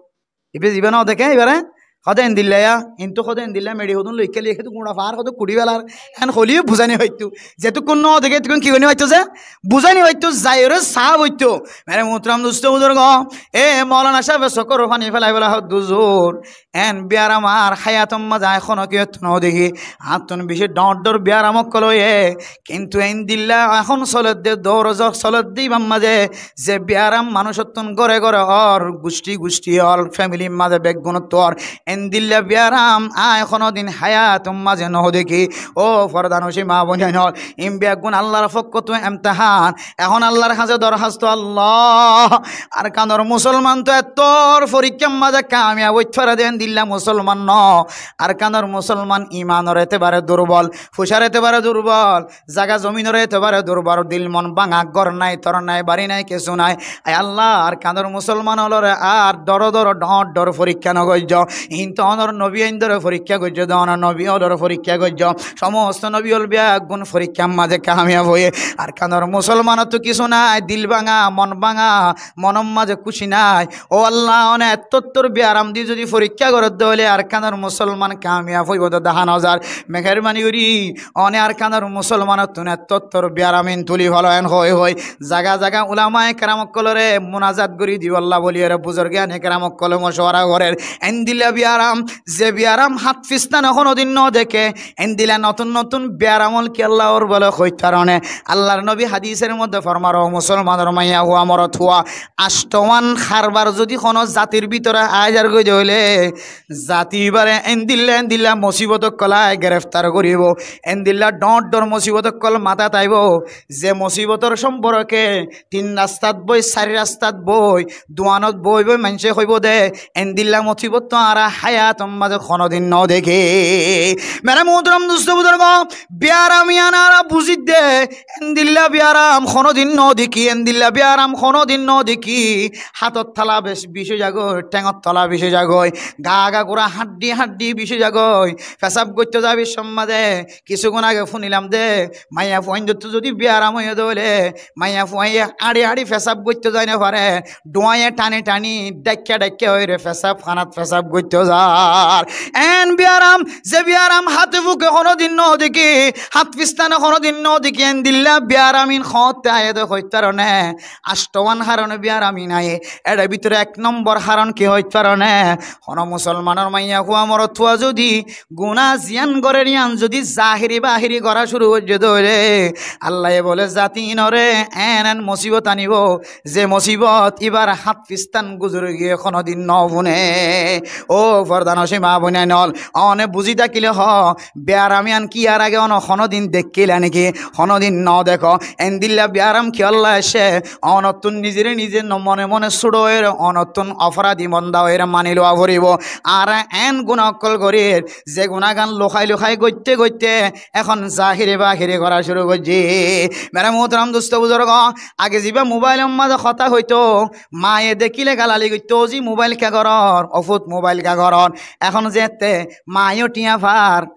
Ibá zibá nodeké ibáre hode endilla ya, kintu hode endilla meçi hodún loikká loikká to guñça far hode kuçi felar, eén hoileyó buzái nofaittóu. Zetukkún nodeké etukkún ki gorí nofaittóu ze? Buzái nofaittóu, zaiyóre saá foittóu. Mere muhtaram dustó buzurgó, e moulana sábe sokór faní félai félai hoódde, huzur, eén biyaram añár háyator mazé aññí honó kiyottú nodekí. Añárttún bicí dhoóñr dhoóñr biyaram ókkol óiye, kintu endilla ehón soledde, dour zor soledde ibár mazé, ze biyaram manúicottún góre góre ór, gucthí gucthí ór, femilir mazé beggúnottú ór, Endilla biyaram aññí honódin háyator mazé no dekí. Ó fordanocin maa boináin ól, in beggún Allar fokkóttu emtehán. Ehón Allar hañsé dorhasto, Allah, Arkanor musolman to ettór forikká mazé kamiyab óit fare dé endilla musolman no. Arkanor musolman imanor etebare durbol, fuisár etebare durbol, zaga zominor etebare durbol, dil mon báñga, gór nai, tor nai, bari nai, kessú nai. Ai Allah, Arkanor musolman ólore ar dóro dóro dhoóñr dhoóñr forikká no goijjó. Hintu onor nobi aindóre forikká goijjó dé, onor nobi ólore forikká goijjó. Somosto nobi ól beggún forikká mazé kamiyab óiye. Arkanor musolmanottu kessú nai, dil báñga, mon báñga, monor mazé kúci nai. Ó Allah, one ettóttor biyaram di zodi forikká goredde óile Arkanor musolman kamiyab óibo dé dahá no zar. Meherbani gorí one Arkanor musolmanottún ettóttor biyaram in tuli felo en hoi hoi zaga zaga ulamaye keram ókkolore munazat gorí dibolla bóliyore buzurgane keram ókkole mocuwara gorer. Endilla biyaram, ze biyaram hát fistane honódin no deké, endilla notún notún biyaram ól ki Allah ór bóle hoit faro né? Allar nobi hadisor modde formar, ó musolmanor maiyafua morotfua, ancto wán harbar zodi hono zatir bútore aái zargói dé óile, zati ibare endilla endilla mosibot ókkol aái gereftar goríbo, endilla dhoóñr dhoóñr mosibot ókkol matát aibó, ze mosibotor somporke tin rastat boi, sair rastat boi, duanot boi boi maincé hoibó dé, endilla mosibot to añára háyator mazé honódin no dekí. Mere muhtaram dusto buzurgo, biyaram iyan añára buzí dé, endilla biyaram honódin no dekí, endilla biyaram honódin no dekí. Hátot tola bes-, bicí zagói, théngot tola bicí zagói, gaa gaa gura hañddi hañddi bicí zagói. Fesab goitto zabi somma dé, kissúkkun age fúnilam dé, maiyafuaindóttu zodi biyaram óiye dé óile, maiyafuaye añçi añçi fesab goitto zai no fare, dhuáñye thani thani, dhaikka dhaikka óire fesab hánat fesab goitto zar. En biyaram, ze biyaram háte fuke honódin no dekí, hát fistane honódin no dekí, endilla biyaram in hoóñtte aiyé dé hoit faro né? Ancto wán harone biyaram in aiyé. Ére bútore ek nombor haron ki hoit faro né? Hono musolmanor maiyafua morotfua zodi guná ziyán gorer iyan zodi zahiri bahiri gorá cúru goijjé dé óile, Allaye bóle zati inore en en mosibot anibo, ze mosibot ibar hát fistan guzori giyé honódin no fúne. Ó fordanocin maa boináin ól, one buzí tákile hoó, biyaram iyan ki ar age one honódin dekkíla néki? Honódin no dekó. Endilla biyaram kiyólla aiccé? Onottún nizere nize no mone mone cúço óire, onottún oforadi bonda óire mani lowa foribó. Añára en guná ókkol gorír, ze gunágan lukai lukai goitté goitté ehón zahiri bahiri gorá cúru goijjí. Mere muhtaram dusto buzurgo, age zibá mubailor mazé hotá hoitó, maye dekíle galali goittó, "Ó zi mubail ke gorór, ó fut mubail ke gorór." Ehón zeéñtte maye yó thiañ far,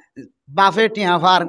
bafe thiañ far.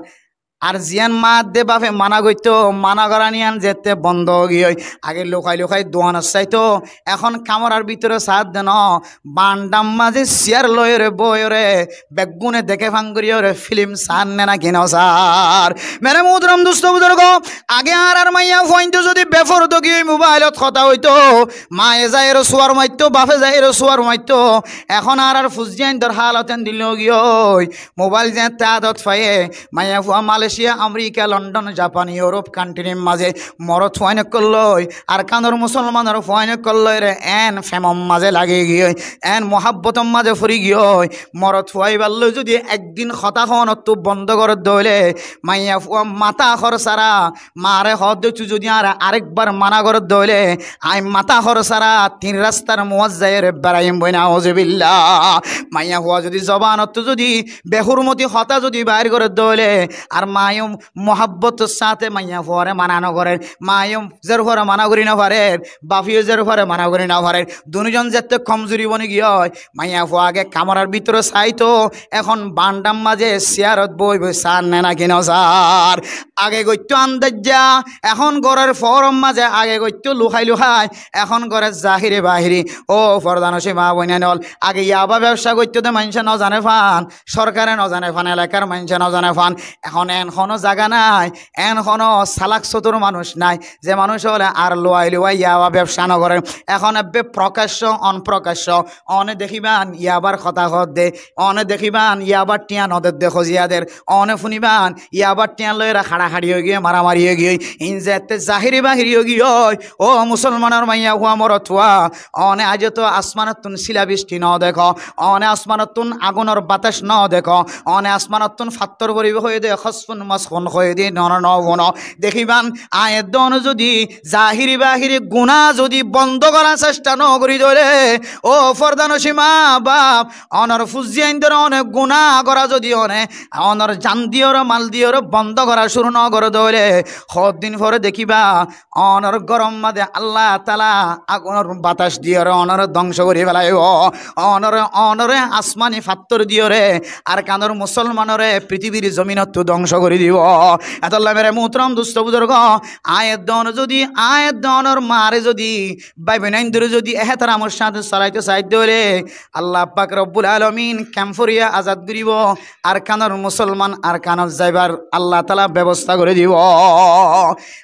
Ar ziyán maa edde bafe mana goittó, mana gorán iyan zeéñtte bondo ói giyói. Age lukai lukai duanot saitó, ehón kamorar bútore saádde no, bandhar mazé siyar loiyóre boiyóre beggúne deké fán goríyore filim saár né náki no saár? Mere muhtaram dusto buzurgo, age añárar maiyafuaindó zodi beforda giyói mubailot hotá hoitó, maye zaiyóre suar maittó, bafe zaiyóre suar maittó. Ehón añárar fuain dor halot endilla ói giyói. Mubail zeéñtte adot faiyé, maiyafua Malaysia, Amerika, London, Japan, Europe kantrir mazé morotfuain ókkol loi, Arkanor musolmanor fuain ókkol loire en femor mazé lagi giyói, en muhabbotor mazé fori giyói. Morotfua ibár loi zodi ek din hotá hoónottú bondo gorédde óile, maiyafua matá hor sára, maáre hoódde, "Tui zodi añáre arekbar mana gorédde óile, aññí matá hor sára tin rastar muáñt zaiyóre beraiyum goi, nauzubillah." Maiyafua zodi zobanottú zodi behurmoti hotá zodi bair gorédde óile, ar maye yó muhabbotor sáñte maiyafuare mana no gorér, maye yó zerfuare mana gorí no farér, bafe yó zerfuare mana gorí no farér, duní zon zeéñtte komzuri boni giyói. Maiyafua age kamorar bútore saitó, ehón bandhar mazé siyarot boi boi saár né náki no saár? Age goittó andaijja, ehón gorér foór mazé, age goittó lukai lukai, ehón gorér zahiri bahiri. Ó fordanocin maa boináin ól, age yaba bebsa goittó dé maincé no zane fán, sorkare no zane fán, elakar maincé no zane fán. Ehón en Honó zaga nái, en honó salak sotur manúic nái, ze manúic ókkole ar luwai luwai yaba bebsa no goré. Ehón ebbe prokaccó, onprokaccó, one dekíban yabar hotá hoódde, one dekíban yabar thiañ no dedde hoziya der, one fúniban yabar thiañ loiyóre haçahaçi óigiyoi, maramari óigiyoi. Ín zeéñtte zahiri bahiri óigiyoi, ó musolmanor maiyafua morotfua, one aijjó to asmanottún sila bisti no dekó, one asmanottún agunor batac no dekó, one asmanottún fattór foribó hoiyé de, khosfun moskun hoiyé de, no, no, no, no. Dekíban, aññí edde one zodi zahiri bahiri guná zodi bondó gorar cesta no gorí dóile, ó fordanocin maa baf, onor fuain dóre one guná gora zodi one, onor jan diyóre, mal diyóre bondó gora cúru no goré dóile, hoddin fore dekíba, onor góror mazé Allah taala agunor batac diyóre onore dóngco gorí félaibo. Onore, onore asmani fattór diyóre Arkanor musolmanore fitibir zominottú dóngco gorí dibo. Etolla mere muhtaram dustó buzurgó, aññí edde one zodi, aññí edde onor maare zodi, bái boinaindóre zodi ehtaramor sáñte solaito saidde óile, Allah pak robbul alamin kemforiya azad goríbo. Arkanor musolman Arkanot zaibar Allah taala bebosta gorí dibo.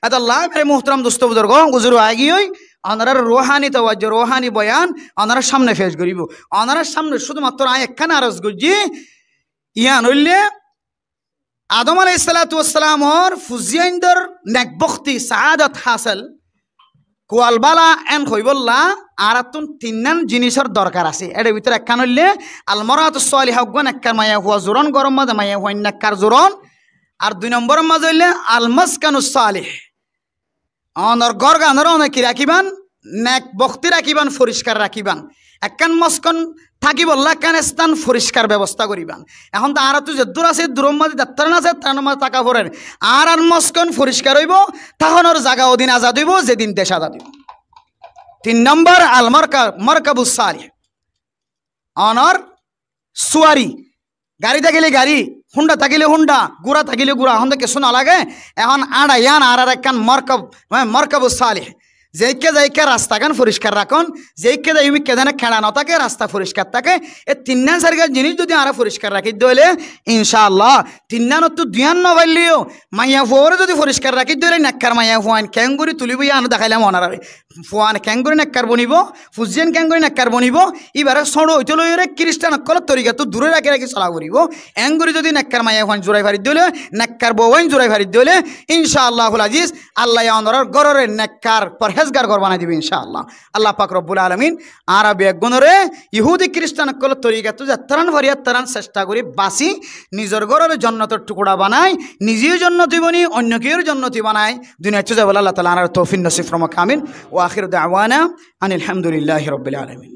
Etolla mere muhtaram dustó buzurgó, uzur aigiyoi, onorar ruhani tawajjo, ruhani boyan onorar sámne fec goríbo. Onorar sámne cúdumattro aññí ekkán aroz goijjí, yián óilde Adom alaihissalatu wassalamor fuaindór nekbokti, saadot hásil, kual bála en hoibólla añárattún tinnán jinisor dorkar asé. Ér bútore ekkán óilde almaratu saliha, uggúa nekkar maiyafua zuron, góror mazé maiyafuain nekkar zuron. Ar dui nombor mazé óilde almaskanus salih, onor górganore one ki rakíban, nekbokti rakíban, foriskar rakíban. Ekkán moskon tákibolla ekkán están foriskar bebosta goríban. Ehón to añárattú zeddúr asé, duror mazé zetarán asé, tarár mazé táka forer. Añárar moskon foriskar óibo, tákonor zaga odin azad óibo, zedin dec azad óibo. Tin nombor, al marka-, markabus salih. Onor suwari, gari tákile gari, hunda tákile hunda, gura tákile gura, honde kessú no lage. Ehón añára yián añárar ekkán markab, mane markabus salih. Zeikka zaikka rastakán foriskar rakón, zeikka zai umikka zene keñça no táke, rasta foriskar táke. E tinnán sairgán jinis zodi añára foriskar rakí dóile, incaallah, tinnánottu duiyán no failleyó, maiyafuare zodi foriskar rakí dóile, nekkar maiyafuain keéngorí tulibo, yián deháilam onoráre. Fuain keéngorí nekkar bonibo, fuain keéngorí nekkar bonibo, íbare sóñço óite loiyóre Kiristan ókkolor torikattú dure rakí rakí sola foribo. Eéngorí zodi nekkar maiyafuain zurai fari dóile, nekkar bouain zurai fari dóile, incaallah aziz, Allaye onorár górore nekkar forhézgar gór banai dibo, incaallah. Allah pak robbul alamin añára beggúnore Yahudi Kiristan ókkolor torikattú zetarán fari etarán cesta gorí basi, nizor górore jonnotor tukura banai, nize yó jonnoti boni, oinno kiyóre jonnoti banai, duniyaittú zaibólla Allah taala añáráre toufik nosib formok, amin. Wa akhiru da'wana anil hamdulillahi rabbil alamin.